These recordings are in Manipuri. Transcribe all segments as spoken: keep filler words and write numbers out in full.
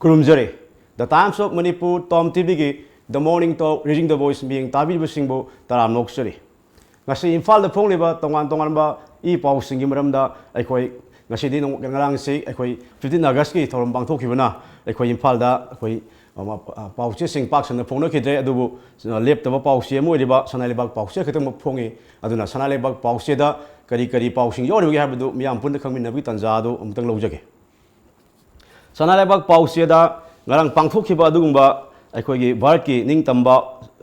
ꯈꯨꯔꯨꯝꯖꯔꯤ꯫ The Times of Manipur, Tom ꯇꯤꯚꯤꯒꯤ The Morning Talk, Reading the Voice ꯃꯤꯠꯌꯦꯡ ꯇꯥꯕꯤꯔꯤꯕꯁꯤꯡꯕꯨ ꯇꯔꯥꯝꯅ ꯑꯣꯛꯆꯔꯤ꯫ ꯉꯁꯤ ꯏꯝꯐꯥꯜꯗ ꯐꯣꯡꯂꯤꯕ ꯇꯣꯉꯥꯟ ꯇꯣꯉꯥꯟꯕ ꯏ ꯄꯥꯎꯁꯤꯡꯒꯤ ꯃꯔꯝꯗ ꯑꯩꯈꯣꯏ ꯉꯁꯤꯗꯤ ꯅꯣꯡ-, ꯉꯔꯥꯡꯁꯤ ꯑꯩꯈꯣꯏ fifteen Augustꯀꯤ ꯊꯧꯔꯝ ꯄꯥꯡꯊꯣꯛꯈꯤꯕꯅ ꯑꯩꯈꯣꯏ ꯏꯝꯐꯥꯜꯗ ꯑꯩꯈꯣꯏ, ꯑ, ꯄꯥꯎꯆꯦꯁꯤꯡ ꯄꯥꯛ ꯁꯟꯅ ꯐꯣꯡꯅꯈꯤꯗ꯭ꯔꯦ꯫ ꯑꯗꯨꯕꯨ ꯂꯦꯞꯇꯕ ꯄꯥꯎꯆꯦ ꯑꯃ ꯑꯣꯏꯔꯤꯕ ꯁꯅꯥ ꯂꯩꯕꯥꯛ ꯄꯥꯎꯆꯦ ꯈꯛꯇꯃꯛ ꯐꯣꯡꯉꯤ꯫ ꯑꯗꯨꯅ ꯁꯅꯥ ꯂꯩꯕꯥꯛ ꯄꯥꯎꯆꯦꯗ ꯀꯔꯤ ꯀꯔꯤ ꯄꯥꯎꯁꯤꯡ ꯌꯥꯎꯔꯤꯕꯒꯦ ꯍꯥꯏꯕꯗꯨ ꯃꯤꯌꯥꯝ ꯄꯨꯟꯅ ꯈꯪꯃꯤꯟꯅꯕꯒꯤ ꯇꯥꯟꯖꯥ ꯑꯗꯨ ꯑꯃꯨꯛꯇꯪ ꯂꯧꯖꯒꯦ꯫ ꯁꯅꯥ ꯂꯩꯕꯥꯛ ꯄꯥꯎꯆꯦꯗ ꯉꯔꯥꯡ ꯄꯥꯡꯊꯣꯛꯈꯤꯕ ꯑꯗꯨꯒꯨꯝꯕ ꯑꯩꯈꯣꯏꯒꯤ ꯚꯥꯔꯠꯀꯤ ꯅꯤꯡꯇꯝꯕ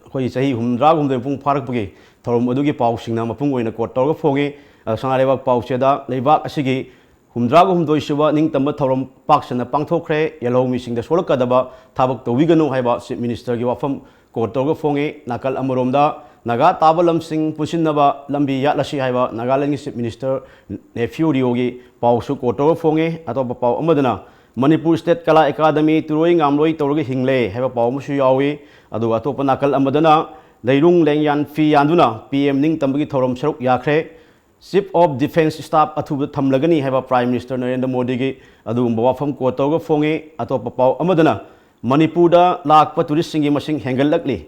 ꯑꯩꯈꯣꯏꯒꯤ ꯆꯍꯤ ꯍꯨꯝꯗ꯭ꯔꯥꯒ ꯍꯨꯝꯗꯣꯏ ꯃꯄꯨꯡ ꯐꯥꯔꯛꯄꯒꯤ ꯊꯧꯔꯝ ꯑꯗꯨꯒꯤ ꯄꯥꯎꯁꯤꯡꯅ ꯃꯄꯨꯡ ꯑꯣꯏꯅ ꯀꯣꯠ ꯇꯧꯔꯒ ꯐꯣꯡꯉꯤ꯫ ꯑꯗꯣ ꯁꯅꯥ ꯂꯩꯕꯥꯛ ꯄꯥꯎꯆꯦꯗ ꯂꯩꯕꯥꯛ ꯑꯁꯤꯒꯤ ꯍꯨꯝꯗ꯭ꯔꯥꯒ ꯍꯨꯝꯗꯣꯏ ꯁꯨꯕ ꯅꯤꯡꯇꯝꯕ ꯊꯧꯔꯝ ꯄꯥꯛ ꯁꯟꯅ ꯄꯥꯡꯊꯣꯛꯈ꯭ꯔꯦ꯫ ꯌꯦꯜꯍꯧꯃꯤꯁꯤꯡꯗ ꯁꯣꯛꯂꯛꯀꯗꯕ ꯊꯕꯛ ꯇꯧꯕꯤꯒꯅꯨ ꯍꯥꯏꯕ ꯆꯤꯐ ꯃꯤꯅꯤꯁꯇꯔꯒꯤ ꯋꯥꯐꯝ ꯀꯣꯠ ꯇꯧꯔꯒ ꯐꯣꯡꯉꯤ꯫ ꯅꯥꯀꯜ ꯑꯃꯔꯣꯝꯗ ꯅꯥꯒꯥ ꯇꯥꯕ ꯂꯝꯁꯤꯡ ꯄꯨꯟꯁꯤꯟꯅꯕ ꯂꯝꯕꯤ ꯌꯥꯠꯂꯁꯤ ꯍꯥꯏꯕ ꯅꯥꯒꯥꯂꯦꯟꯒꯤ ꯆꯤꯐ ꯃꯤꯅꯤꯁꯇꯔ ꯅꯦꯐꯤꯌꯨ ꯔꯤꯑꯣꯒꯤ ꯄꯥꯎꯁꯨ ꯀꯣꯠ ꯇꯧꯔꯒ ꯐꯣꯡꯉꯤ꯫ ꯑꯇꯣꯞꯄ ꯄꯥꯎ ꯑꯃꯗꯅ ꯃꯅꯤꯄꯨꯔ ꯁ꯭ꯇꯦꯠ ꯀꯂꯥ ꯑꯦꯀꯥꯗꯃꯤ ꯇꯨꯔꯣꯏ ꯉꯥꯝꯂꯣꯏ ꯇꯧꯔꯒ ꯍꯤꯡꯂꯦ ꯍꯥꯏꯕ ꯄꯥꯎ ꯑꯃꯁꯨ ꯌꯥꯎꯏ꯫ ꯑꯗꯨꯒ ꯑꯇꯣꯞꯄ ꯅꯥꯀꯜ ꯑꯃꯗꯅ ꯂꯩꯔꯨꯡ ꯂꯦꯡꯌꯥꯟ ꯐꯤ ꯌꯥꯟꯗꯨꯅ ꯄꯤ ꯑꯦꯝ ꯅꯤꯡꯇꯝꯕꯒꯤ ꯊꯧꯔꯝ ꯁꯔꯨꯛ ꯌꯥꯈ꯭ꯔꯦ꯫ Chief of Defence Staff ꯑꯊꯨꯕꯗ ꯊꯝꯂꯒꯅꯤ ꯍꯥꯏꯕ ꯄ꯭ꯔꯥꯏꯝ ꯃꯤꯅꯤꯁꯇꯔ ꯅꯔꯦꯟꯗ꯭ꯔ ꯃꯣꯗꯤꯒꯤ ꯑꯗꯨꯒꯨꯝꯕ ꯋꯥꯐꯝ ꯀꯣꯠ ꯇꯧꯔꯒ ꯐꯣꯡꯉꯤ꯫ ꯑꯇꯣꯞꯄ ꯄꯥꯎ ꯑꯃꯗꯅ ꯃꯅꯤꯄꯨꯔꯗ ꯂꯥꯛꯄ ꯇꯨꯔꯤꯁꯁꯤꯡꯒꯤ ꯃꯁꯤꯡ ꯍꯦꯟꯒꯠꯂꯛꯂꯤ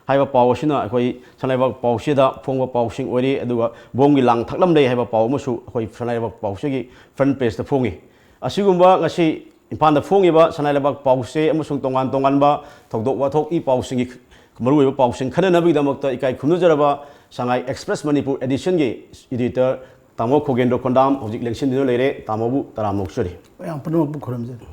ꯍꯥꯏꯕ ꯄꯥꯎ ꯑꯁꯤꯅ ꯑꯩꯈꯣꯏ ꯁꯅꯥ ꯂꯩꯕꯥꯛ ꯄꯥꯎꯆꯦꯗ ꯐꯣꯡꯕ ꯄꯥꯎꯁꯤꯡ ꯑꯣꯏꯔꯤ꯫ ꯑꯗꯨꯒ ꯕꯣꯝꯒꯤ ꯂꯥꯡ ꯊꯛꯂꯝꯂꯦ ꯍꯥꯏꯕ ꯄꯥꯎ ꯑꯃꯁꯨ ꯑꯩꯈꯣꯏ ꯁꯅꯥ ꯂꯩꯕꯥꯛ ꯄꯥꯎꯆꯦꯒꯤ ꯐ꯭ꯔꯟ ꯄꯦꯖꯇ ꯐꯣꯡꯉꯤ꯫ ꯑꯁꯤꯒꯨꯝꯕ ꯉꯁꯤ ꯏꯝꯐꯥꯜꯗ ꯐꯣꯡꯉꯤꯕ ꯁꯅꯥ ꯂꯩꯕꯥꯛ ꯄꯥꯎꯆꯦ ꯑꯃꯁꯨꯡ ꯇꯣꯉꯥꯟ ꯇꯣꯉꯥꯟꯕ ꯊꯧꯗꯣꯛ ꯋꯥꯊꯣꯛ ꯏ ꯄꯥꯎꯁꯤꯡꯒꯤ ꯃꯔꯨꯑꯣꯏꯕ ꯄꯥꯎꯁꯤꯡ ꯈꯟꯅꯅꯕꯒꯤꯗꯃꯛꯇ ꯏꯀꯥꯏ ꯈꯨꯝꯅꯖꯔꯕ ꯁꯉꯥꯏ ꯑꯦꯛꯁꯄ꯭ꯔꯦꯁ ꯃꯅꯤꯄꯨꯔ ꯑꯦꯗꯤꯁꯟꯒꯤ ꯏꯗꯤꯇꯔ ꯇꯥꯃꯣ ꯈꯣꯒꯦꯟꯗ꯭ꯔꯣ ꯈꯣꯟꯗꯥꯝ ꯍꯧꯖꯤꯛ ꯂꯦꯡꯁꯤꯟꯗꯨꯅ ꯂꯩꯔꯦ꯫ ꯇꯥꯃꯣꯕꯨ ꯇꯔꯥꯝꯅ ꯑꯣꯛꯆꯔꯤ꯫ ꯃꯌꯥꯝ ꯄꯨꯝꯅꯃꯛꯄꯨ ꯈꯨꯔꯨꯝꯖꯔꯤ꯫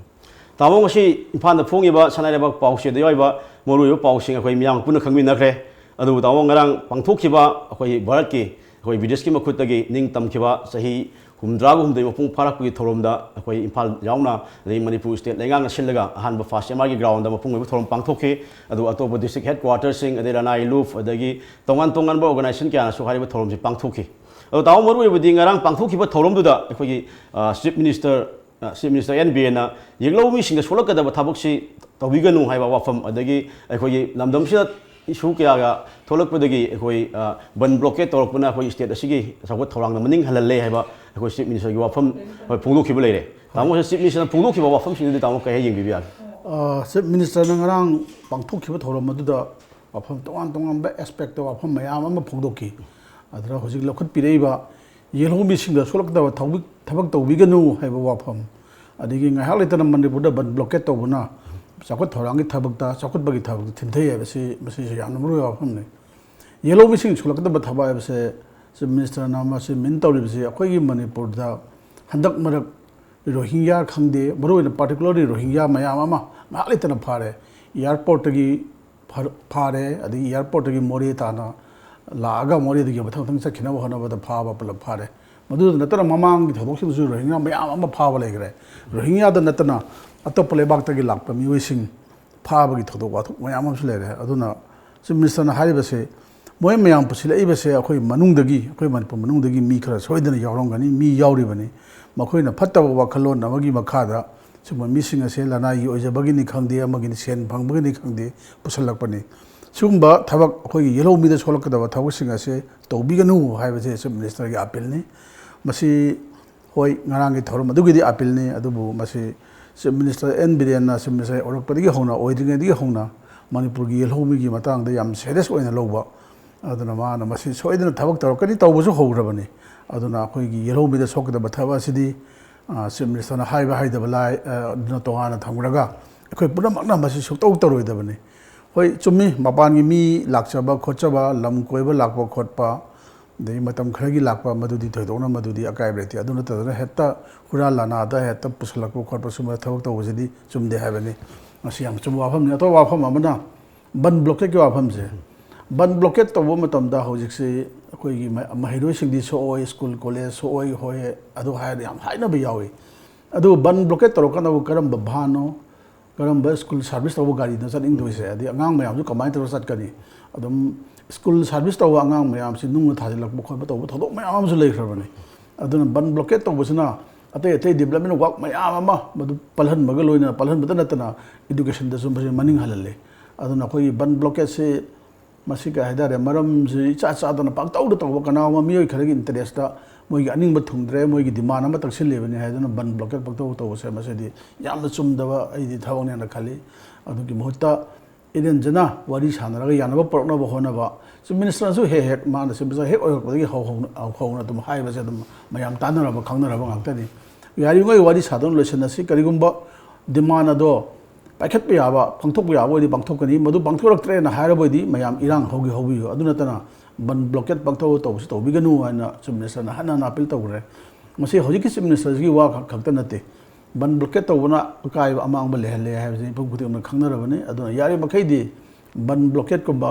ꯇꯥꯃꯣ, ꯉꯁꯤ ꯏꯝꯐꯥꯜꯗ ꯐꯣꯡꯉꯤꯕ ꯁꯅꯥ ꯂꯩꯕꯥꯛ ꯄꯥꯎꯆꯦꯗ ꯌꯥꯎꯔꯤꯕ ꯃꯔꯨꯑꯣꯏꯕ ꯄꯥꯎꯁꯤꯡ ꯑꯩꯈꯣꯏ ꯃꯤꯌꯥꯝ ꯄꯨꯟꯅ ꯈꯪꯃꯤꯟꯅꯈ꯭ꯔꯦ꯫ ꯑꯗꯨꯕꯨ ꯇꯥꯃꯣ, ꯉꯔꯥꯡ ꯄꯥꯡꯊꯣꯛꯈꯤꯕ ꯑꯩꯈꯣꯏ ꯚꯥꯔꯠꯀꯤ ꯑꯩꯈꯣꯏ ꯕ꯭ꯔꯤꯇꯤꯁꯀꯤ ꯃꯈꯨꯠꯇꯒꯤ ꯅꯤꯡ ꯇꯝꯈꯤꯕ ꯆꯍꯤ ꯍꯨꯝꯗ꯭ꯔꯥꯒ ꯍꯨꯝꯗꯣꯏ ꯃꯄꯨꯡ ꯐꯥꯔꯛꯄꯒꯤ ꯊꯧꯔꯝꯗ ꯑꯩꯈꯣꯏ ꯏꯝꯐꯥꯜ ꯌꯥꯎꯅ ꯑꯗꯩ ꯃꯅꯤꯄꯨꯔ ꯁ꯭ꯇꯦꯠ ꯂꯩꯉꯥꯛꯅ ꯁꯤꯜꯂꯒ ꯑꯍꯥꯟꯕ ꯐꯥꯁ ꯑꯦꯝ ꯑꯥꯔꯒꯤ ꯒ꯭ꯔꯥꯎꯟꯗ ꯃꯄꯨꯡ ꯑꯣꯏꯕ ꯊꯧꯔꯝ ꯄꯥꯡꯊꯣꯛꯈꯤ꯫ ꯑꯗꯨꯒ ꯑꯇꯣꯞꯄ ꯗꯤꯁꯇ꯭ꯔꯤꯛ ꯍꯦꯗ ꯀ꯭ꯋꯥꯇꯔꯁꯤꯡ, ꯑꯗꯩ ꯔꯅꯥꯏ ꯂꯨꯞ, ꯑꯗꯒꯤ ꯇꯣꯉꯥꯟ ꯇꯣꯉꯥꯟꯕ ꯑꯣꯔꯒꯅꯥꯏꯖꯦꯁꯟ ꯀꯌꯥꯅꯁꯨ ꯍꯥꯏꯔꯤꯕ ꯊꯧꯔꯝꯁꯤ ꯄꯥꯡꯊꯣꯛꯈꯤ꯫ ꯑꯗꯣ ꯇꯥꯃꯣ, ꯃꯔꯨꯑꯣꯏꯕꯗꯤ ꯉꯔꯥꯡ ꯄꯥꯡꯊꯣꯛꯈꯤꯕ ꯊꯧꯔꯝꯗꯨꯗ ꯑꯩꯈꯣꯏꯒꯤ, ꯑ, ꯆꯤꯐ ꯃꯤꯅꯤꯁꯇꯔ, ꯑ, ꯆꯤꯐ ꯃꯤꯅꯤꯁꯇꯔ ꯑꯦꯟ ꯕꯤꯔꯦꯟꯅ ꯌꯦꯛꯂꯧ ꯃꯤꯁꯤꯡꯗ ꯁꯣꯛꯂꯛꯀꯗꯕ ꯊꯕꯛꯁꯤ ꯇꯧꯕꯤꯒꯅꯨ ꯍꯥꯏꯕ ꯋꯥꯐꯝ, ꯑꯗꯒꯤ ꯑꯩꯈꯣꯏꯒꯤ ꯂꯝꯗꯝꯁꯤꯗ ꯏꯁꯨ ꯀꯌꯥꯒ ꯊꯣꯛꯂꯛꯄꯗꯒꯤ ꯑꯩꯈꯣꯏ, ꯑ, ꯕꯟ ꯕ꯭ꯂꯣꯀꯦꯠ ꯇꯧꯔꯛꯄꯅ ꯑꯩꯈꯣꯏ ꯁ꯭ꯇꯦꯠ ꯑꯁꯤꯒꯤ ꯆꯥꯎꯈꯠ ꯊꯧꯔꯥꯡꯗ ꯃꯅꯤꯡ ꯍꯜꯍꯜꯂꯦ ꯍꯥꯏꯕ ꯑꯩꯈꯣꯏ ꯆꯤꯐ ꯃꯤꯅꯤꯁꯇꯔꯒꯤ ꯋꯥꯐꯝ, ꯍꯣꯏ, ꯐꯣꯡꯗꯣꯛꯈꯤꯕ ꯂꯩꯔꯦ꯫ ꯇꯥꯃꯣ, ꯆꯤꯐ ꯃꯤꯅꯤꯁꯇꯔꯅ ꯐꯣꯡꯗꯣꯛꯈꯤꯕ ꯋꯥꯐꯝꯁꯤꯡꯗꯨꯗꯤ ꯇꯥꯃꯣ ꯀꯩ ꯍꯥꯏ ꯌꯦꯡꯕꯤꯕ ꯌꯥꯒꯦ? ꯑ, Chief Minister ꯅ ꯉꯔꯥꯡ ꯄꯥꯡꯊꯣꯛꯈꯤꯕ ꯊꯧꯔꯝ ꯑꯗꯨꯗ ꯋꯥꯐꯝ ꯇꯣꯉꯥꯟ ꯇꯣꯉꯥꯟꯕ aspect ꯇ ꯋꯥꯐꯝ ꯃꯌꯥꯝ ꯑꯃ ꯐꯣꯡꯗꯣꯛꯈꯤ꯫ ꯑꯗꯨꯗ ꯍꯧꯖꯤꯛ ꯂꯧꯈꯠꯄꯤꯔꯛꯏꯕ ꯌꯦꯜꯍꯧꯃꯤꯁꯤꯡꯗ ꯁꯣꯛꯂꯛꯀꯗꯕ ꯊꯕꯛ, ꯊꯕꯛ ꯇꯧꯕꯤꯒꯅꯨ ꯍꯥꯏꯕ ꯋꯥꯐꯝ, ꯑꯗꯒꯤ ꯉꯥꯏꯍꯥꯛ ꯂꯩꯇꯅ ꯃꯅꯤꯄꯨꯔꯗ ꯕꯟ blockade ꯇꯧꯕꯅ ꯆꯥꯎꯈꯠ ꯊꯧꯔꯥꯡꯒꯤ ꯊꯕꯛꯇ, ꯆꯥꯎꯈꯠꯄꯒꯤ ꯊꯕꯛꯇ ꯊꯤꯟꯊꯩ ꯍꯥꯏꯕꯁꯤ, ꯃꯁꯤꯁꯨ ꯌꯥꯝꯅ ꯃꯔꯨꯑꯣꯏꯕ ꯋꯥꯐꯝꯅꯤ꯫ ꯌꯦꯜꯍꯧꯃꯤꯁꯤꯡ ꯁꯣꯛꯂꯛꯀꯗꯕ ꯊꯕꯛ ꯍꯥꯏꯕꯁꯦ Chief Minister ꯅ ꯃꯁꯤ mean ꯇꯧꯔꯤꯕꯁꯤ ꯑꯩꯈꯣꯏꯒꯤ ꯃꯅꯤꯄꯨꯔꯗ ꯍꯟꯗꯛ ꯃꯔꯛ ꯔꯣꯍꯤꯡꯒ꯭ꯌꯥ ꯈꯪꯗꯦ, ꯃꯔꯨꯑꯣꯏꯅ particularly ꯔꯣꯍꯤꯡꯒ꯭ꯌꯥ ꯃꯌꯥꯝ ꯑꯃ ꯉꯥꯏꯍꯥꯛ ꯂꯩꯇꯅ ꯐꯥꯔꯦ꯫ Airport ꯇꯒꯤ ꯐꯥꯔꯦ, ꯑꯗꯒꯤ airport ꯇꯒꯤ ꯃꯣꯔꯦ ꯇꯥꯅ ꯂꯥꯛꯑꯒ ꯃꯣꯔꯦꯗꯒꯤ ꯃꯊꯪ ꯃꯊꯪ ꯆꯠꯈꯤꯅꯕ ꯍꯣꯠꯅꯕꯗ ꯐꯥꯕ ꯄꯨꯂꯞ ꯐꯥꯔꯦ꯫ ꯃꯗꯨꯗ ꯅꯠꯇꯅ ꯃꯃꯥꯡꯒꯤ ꯊꯧꯗꯣꯛꯁꯤꯡꯗꯁꯨ ꯔꯣꯍꯤꯡꯒ꯭ꯌꯥ ꯃꯌꯥꯝ ꯑꯃ ꯐꯥꯕ ꯂꯩꯈ꯭ꯔꯦ꯫ ꯔꯣꯍꯤꯡꯒ꯭ꯌꯥꯗ ꯅꯠꯇꯅ ꯑꯇꯣꯞꯄ ꯂꯩꯕꯥꯛꯇꯒꯤ ꯂꯥꯛꯄ ꯃꯤꯑꯣꯏꯁꯤꯡ ꯐꯥꯕꯒꯤ ꯊꯧꯗꯣꯛ ꯋꯥꯊꯣꯛ ꯃꯌꯥꯝ ꯑꯃꯁꯨ ꯂꯩꯔꯦ꯫ ꯑꯗꯨꯅ Chief Minister ꯅ ꯍꯥꯏꯔꯤꯕꯁꯦ, ꯃꯣꯏ ꯃꯌꯥꯝ ꯄꯨꯁꯤꯜꯂꯛꯏꯕꯁꯦ ꯑꯩꯈꯣꯏ ꯃꯅꯨꯡꯗꯒꯤ, ꯑꯩꯈꯣꯏ ꯃꯅꯤꯄꯨꯔ ꯃꯅꯨꯡꯗꯒꯤ ꯃꯤ ꯈꯔ ꯁꯣꯏꯗꯅ ꯌꯥꯎꯔꯝꯒꯅꯤ, ꯃꯤ ꯌꯥꯎꯔꯤꯕꯅꯤ꯫ ꯃꯈꯣꯏꯅ ꯐꯠꯇꯕ ꯋꯥꯈꯜꯂꯣꯟ ꯑꯃꯒꯤ ꯃꯈꯥꯗ ꯁꯤꯒꯨꯝꯕ ꯃꯤꯁꯤꯡ ꯑꯁꯦ ꯂꯅꯥꯏꯒꯤ ꯑꯣꯏꯖꯕꯒꯤꯅꯤ ꯈꯪꯗꯦ, ꯑꯃꯒꯤꯅꯤ ꯁꯦꯟ ꯐꯪꯕꯒꯤꯅꯤ ꯈꯪꯗꯦ, ꯄꯨꯁꯤꯜꯂꯛꯄꯅꯤ꯫ ꯁꯤꯒꯨꯝꯕ ꯊꯕꯛ, ꯑꯩꯈꯣꯏꯒꯤ ꯌꯦꯜꯍꯧꯃꯤꯗ ꯁꯣꯛꯂꯛꯀꯗꯕ ꯊꯕꯛꯁꯤꯡ ꯑꯁꯦ ꯇꯧꯕꯤꯒꯅꯨ ꯍꯥꯏꯕꯁꯦ Chief Minister ꯒꯤ appeal ꯅꯤ꯫ ꯃꯁꯤ ꯍꯣꯏ, ꯉꯔꯥꯡꯒꯤ ꯊꯧꯔꯝ ꯑꯗꯨꯒꯤꯗꯤ appeal ꯅꯤ, ꯑꯗꯨꯕꯨ ꯃꯁꯤ Chief Minister ꯑꯦꯟ ꯕꯤꯔꯦꯟꯅ Chief Minister ꯑꯣꯏꯔꯛꯄꯗꯒꯤ ꯍꯧꯅ, ꯑꯣꯏꯗ꯭ꯔꯤꯉꯩꯗꯒꯤ ꯍꯧꯅ ꯃꯅꯤꯄꯨꯔꯒꯤ ꯌꯦꯜꯍꯧꯃꯤꯒꯤ ꯃꯇꯥꯡꯗ ꯌꯥꯝ serious ꯑꯣꯏꯅ ꯂꯧꯕ, ꯑꯗꯨꯅ ꯃꯥꯅ ꯃꯁꯤ ꯁꯣꯏꯗꯅ ꯊꯕꯛ ꯇꯧꯔꯛꯀꯅꯤ, ꯇꯧꯕꯁꯨ ꯍꯧꯈ꯭ꯔꯕꯅꯤ꯫ ꯑꯗꯨꯅ ꯑꯩꯈꯣꯏꯒꯤ ꯌꯦꯜꯍꯧꯃꯤꯗ ꯁꯣꯛꯀꯗꯕ ꯊꯕꯛ ꯑꯁꯤꯗꯤ, ꯑ, Chief Minister ꯅ ꯍꯥꯏꯕ ꯍꯥꯏꯗꯕ ꯂꯥꯏ, ꯑ, ꯑꯗꯨꯅ ꯇꯣꯉꯥꯟꯅ ꯊꯝꯈ꯭ꯔꯒ, ꯑꯩꯈꯣꯏ ꯄꯨꯝꯅꯃꯛꯅ ꯃꯁꯤ ꯁꯨꯛꯇꯧ ꯇꯧꯔꯣꯏꯗꯕꯅꯤ꯫ ꯍꯣꯏ, ꯆꯨꯝꯃꯤ, ꯃꯄꯥꯟꯒꯤ ꯃꯤ ꯂꯥꯛꯆꯕ ꯈꯣꯠꯆꯕ, ꯂꯝ ꯀꯣꯏꯕ ꯂꯥꯛꯄ ꯈꯣꯠꯄ, ꯑꯗꯩ ꯃꯇꯝ ꯈꯔꯒꯤ ꯂꯥꯛꯄ, ꯃꯗꯨꯗꯤ ꯊꯣꯏꯗꯣꯛꯅ ꯃꯗꯨꯗꯤ ꯑꯀꯥꯏꯕ ꯂꯩꯇꯦ꯫ ꯑꯗꯨ ꯅꯠꯇꯗꯅ ꯍꯦꯛꯇ ꯍꯨꯔꯥꯟ ꯂꯥꯟꯅꯥꯗ ꯍꯦꯛꯇ ꯄꯨꯁꯤꯜꯂꯛꯄ ꯈꯣꯠꯄ ꯁꯨꯝꯕ ꯊꯕꯛ ꯇꯧꯕꯁꯤꯗꯤ ꯆꯨꯝꯗꯦ ꯍꯥꯏꯕꯅꯤ꯫ ꯃꯁꯤ ꯌꯥꯝ ꯆꯨꯝꯕ ꯋꯥꯐꯝꯅꯤ꯫ ꯑꯇꯣꯞꯄ ꯋꯥꯐꯝ ꯑꯃꯅ ꯕꯟ blockade ꯀꯤ ꯋꯥꯐꯝꯁꯦ꯫ ꯕꯟ blockade ꯇꯧꯕ ꯃꯇꯝꯗ ꯍꯧꯖꯤꯛꯁꯤ ꯑꯩꯈꯣꯏꯒꯤ ꯃ-, ꯃꯍꯩꯔꯣꯏꯁꯤꯡꯗꯤ ꯁꯣꯛꯑꯣꯏ, ꯁ꯭ꯀꯨꯜ ꯀꯣꯂꯦꯖ ꯁꯣꯛꯑꯣꯏ, ꯍꯣꯏ, ꯑꯗꯨ ꯍꯥꯏꯔ ꯌꯥꯝ ꯍꯥꯏꯅꯕ ꯌꯥꯎꯏ꯫ ꯑꯗꯨꯕꯨ ꯕꯟ blockade ꯇꯧꯔꯀꯥꯟꯗꯕꯨ ꯀꯔꯝꯕ ꯚꯥꯟꯅꯣ, ꯀꯔꯝꯕ ꯁ꯭ꯀꯨꯜ ꯁꯥꯔꯚꯤꯁ ꯇꯧꯕ ꯒꯥꯔꯤꯅꯣ ꯆꯠꯅꯤꯡꯗꯣꯏꯁꯦ? ꯑꯗꯩ ꯑꯉꯥꯡ ꯃꯌꯥꯝꯁꯨ ꯀꯃꯥꯏꯅ ꯇꯧꯔ ꯆꯠꯀꯅꯤ? ꯑꯗꯨꯝ ꯁ꯭ꯀꯨꯜ ꯁꯥꯔꯚꯤꯁ ꯇꯧꯕ ꯑꯉꯥꯡ ꯃꯌꯥꯝꯁꯤ ꯅꯨꯡꯅ ꯊꯥꯖꯤꯜꯂꯛꯄ ꯈꯣꯠꯄ ꯇꯧꯕ ꯊꯧꯗꯣꯛ ꯃꯌꯥꯝ ꯑꯃꯁꯨ ꯂꯩꯈ꯭ꯔꯕꯅꯤ꯫ ꯑꯗꯨꯅ ꯕꯟ blockade ꯇꯧꯕꯁꯤꯅ ꯑꯇꯩ ꯑꯇꯩ development work ꯃꯌꯥꯝ ꯑꯃ ꯃꯗꯨ ꯄꯜꯍꯟꯕꯒ ꯂꯣꯏꯅꯅ, ꯄꯜꯍꯟꯕꯇ ꯅꯠꯇꯅ education ꯗꯁꯨ ꯃꯁꯤ ꯃꯅꯤꯡ ꯍꯜꯍꯜꯂꯦ꯫ ꯑꯗꯨꯅ ꯑꯩꯈꯣꯏꯒꯤ ꯕꯟ blockade ꯁꯤ ꯃꯁꯤ ꯀꯩ ꯍꯥꯏꯇꯥꯔꯦ, ꯃꯔꯝꯁꯤ ꯏꯆꯥ ꯆꯥꯗꯅ ꯄꯥꯛꯇꯧꯗ ꯇꯧꯕ ꯀꯅꯥꯒꯨꯝꯕ ꯃꯤꯑꯣꯏ ꯈꯔꯒꯤ interest ꯇ ꯃꯣꯏꯒꯤ ꯑꯅꯤꯡꯕ ꯊꯨꯡꯗ꯭ꯔꯦ, ꯃꯣꯏꯒꯤ demand ꯑꯃ ꯇꯛꯁꯤꯜꯂꯤꯕꯅꯤ ꯍꯥꯏꯗꯨꯅ ꯕꯟ blockade ꯄꯪꯇꯧ ꯇꯧꯕꯁꯦ, ꯃꯁꯤꯗꯤ ꯌꯥꯝꯅ ꯆꯨꯝꯗꯕ ꯑꯩꯗꯤ ꯊꯕꯛꯅꯦꯅ ꯈꯜꯂꯤ꯫ ꯑꯗꯨꯒꯤ ꯃꯍꯨꯠꯇ ꯏꯔꯦꯟꯖꯅ ꯋꯥꯔꯤ ꯁꯥꯟꯅꯔꯒ ꯌꯥꯅꯕ ꯄꯨꯔꯛꯅꯕ ꯍꯣꯠꯅꯕ꯫ Chief Ministerꯅꯁꯨ ꯍꯦꯛ ꯍꯦꯛ, ꯃꯥꯅ Chief Minister ꯍꯦꯛ ꯑꯣꯏꯔꯛꯄꯗꯒꯤ ꯍꯧ-, ꯍꯧꯅ, ꯍꯧꯅ ꯑꯗꯨꯝ ꯍꯥꯏꯕꯁꯦ ꯑꯗꯨꯝ ꯃꯌꯥꯝ ꯇꯥꯟꯅꯔꯕ, ꯈꯪꯅꯔꯕ ꯉꯥꯛꯇꯅꯤ꯫ ꯌꯥꯔꯤꯕꯉꯩ ꯋꯥꯔꯤ ꯁꯥꯗꯨꯅ ꯂꯣꯏꯁꯤꯟꯅꯁꯤ꯫ ꯀꯔꯤꯒꯨꯝꯕ demand ꯑꯗꯣ ꯄꯥꯏꯈꯠꯄ ꯌꯥꯕ, ꯄꯥꯡꯊꯣꯛꯄ ꯌꯥꯕ ꯑꯣꯏꯗꯤ ꯄꯥꯡꯊꯣꯛꯀꯅꯤ꯫ ꯃꯗꯨ ꯄꯥꯡꯊꯣꯛꯂꯛꯇ꯭ꯔꯦꯅ ꯍꯥꯏꯔꯕ ꯑꯣꯏꯗꯤ ꯃꯌꯥꯝ ꯏꯔꯥꯡ ꯍꯧꯒꯦ ꯍꯧꯕꯤꯌꯨ꯫ ꯑꯗꯨ ꯅꯠꯇꯅ ꯕꯟ blockade ꯄꯥꯡꯊꯣꯛꯑ ꯇꯧꯕꯁꯤ ꯇꯧꯕꯤꯒꯅꯨ ꯍꯥꯏꯅ Chief Ministerꯅ ꯍꯟꯅ ꯍꯟꯅ appeal ꯇꯧꯈ꯭ꯔꯦ꯫ ꯃꯁꯤ ꯍꯧꯖꯤꯛꯀꯤ Chief Ministerꯁꯤꯒꯤ ꯋꯥ ꯈꯛ-, ꯈꯛꯇ ꯅꯠꯇꯦ꯫ ꯕꯟ blockade ꯇꯧꯕꯅ ꯑꯀꯥꯏꯕ ꯑꯃꯥꯡꯕ ꯂꯩꯍꯜꯂꯦ ꯍꯥꯏꯕꯁꯤ ꯃꯤꯄꯨꯝ ꯈꯨꯗꯤꯡꯃꯛꯅ ꯈꯪꯅꯔꯕꯅꯤ꯫ ꯑꯗꯨꯅ ꯌꯥꯔꯤꯕ ꯃꯈꯩꯗꯤ ꯕꯟ blockade ꯀꯨꯝꯕ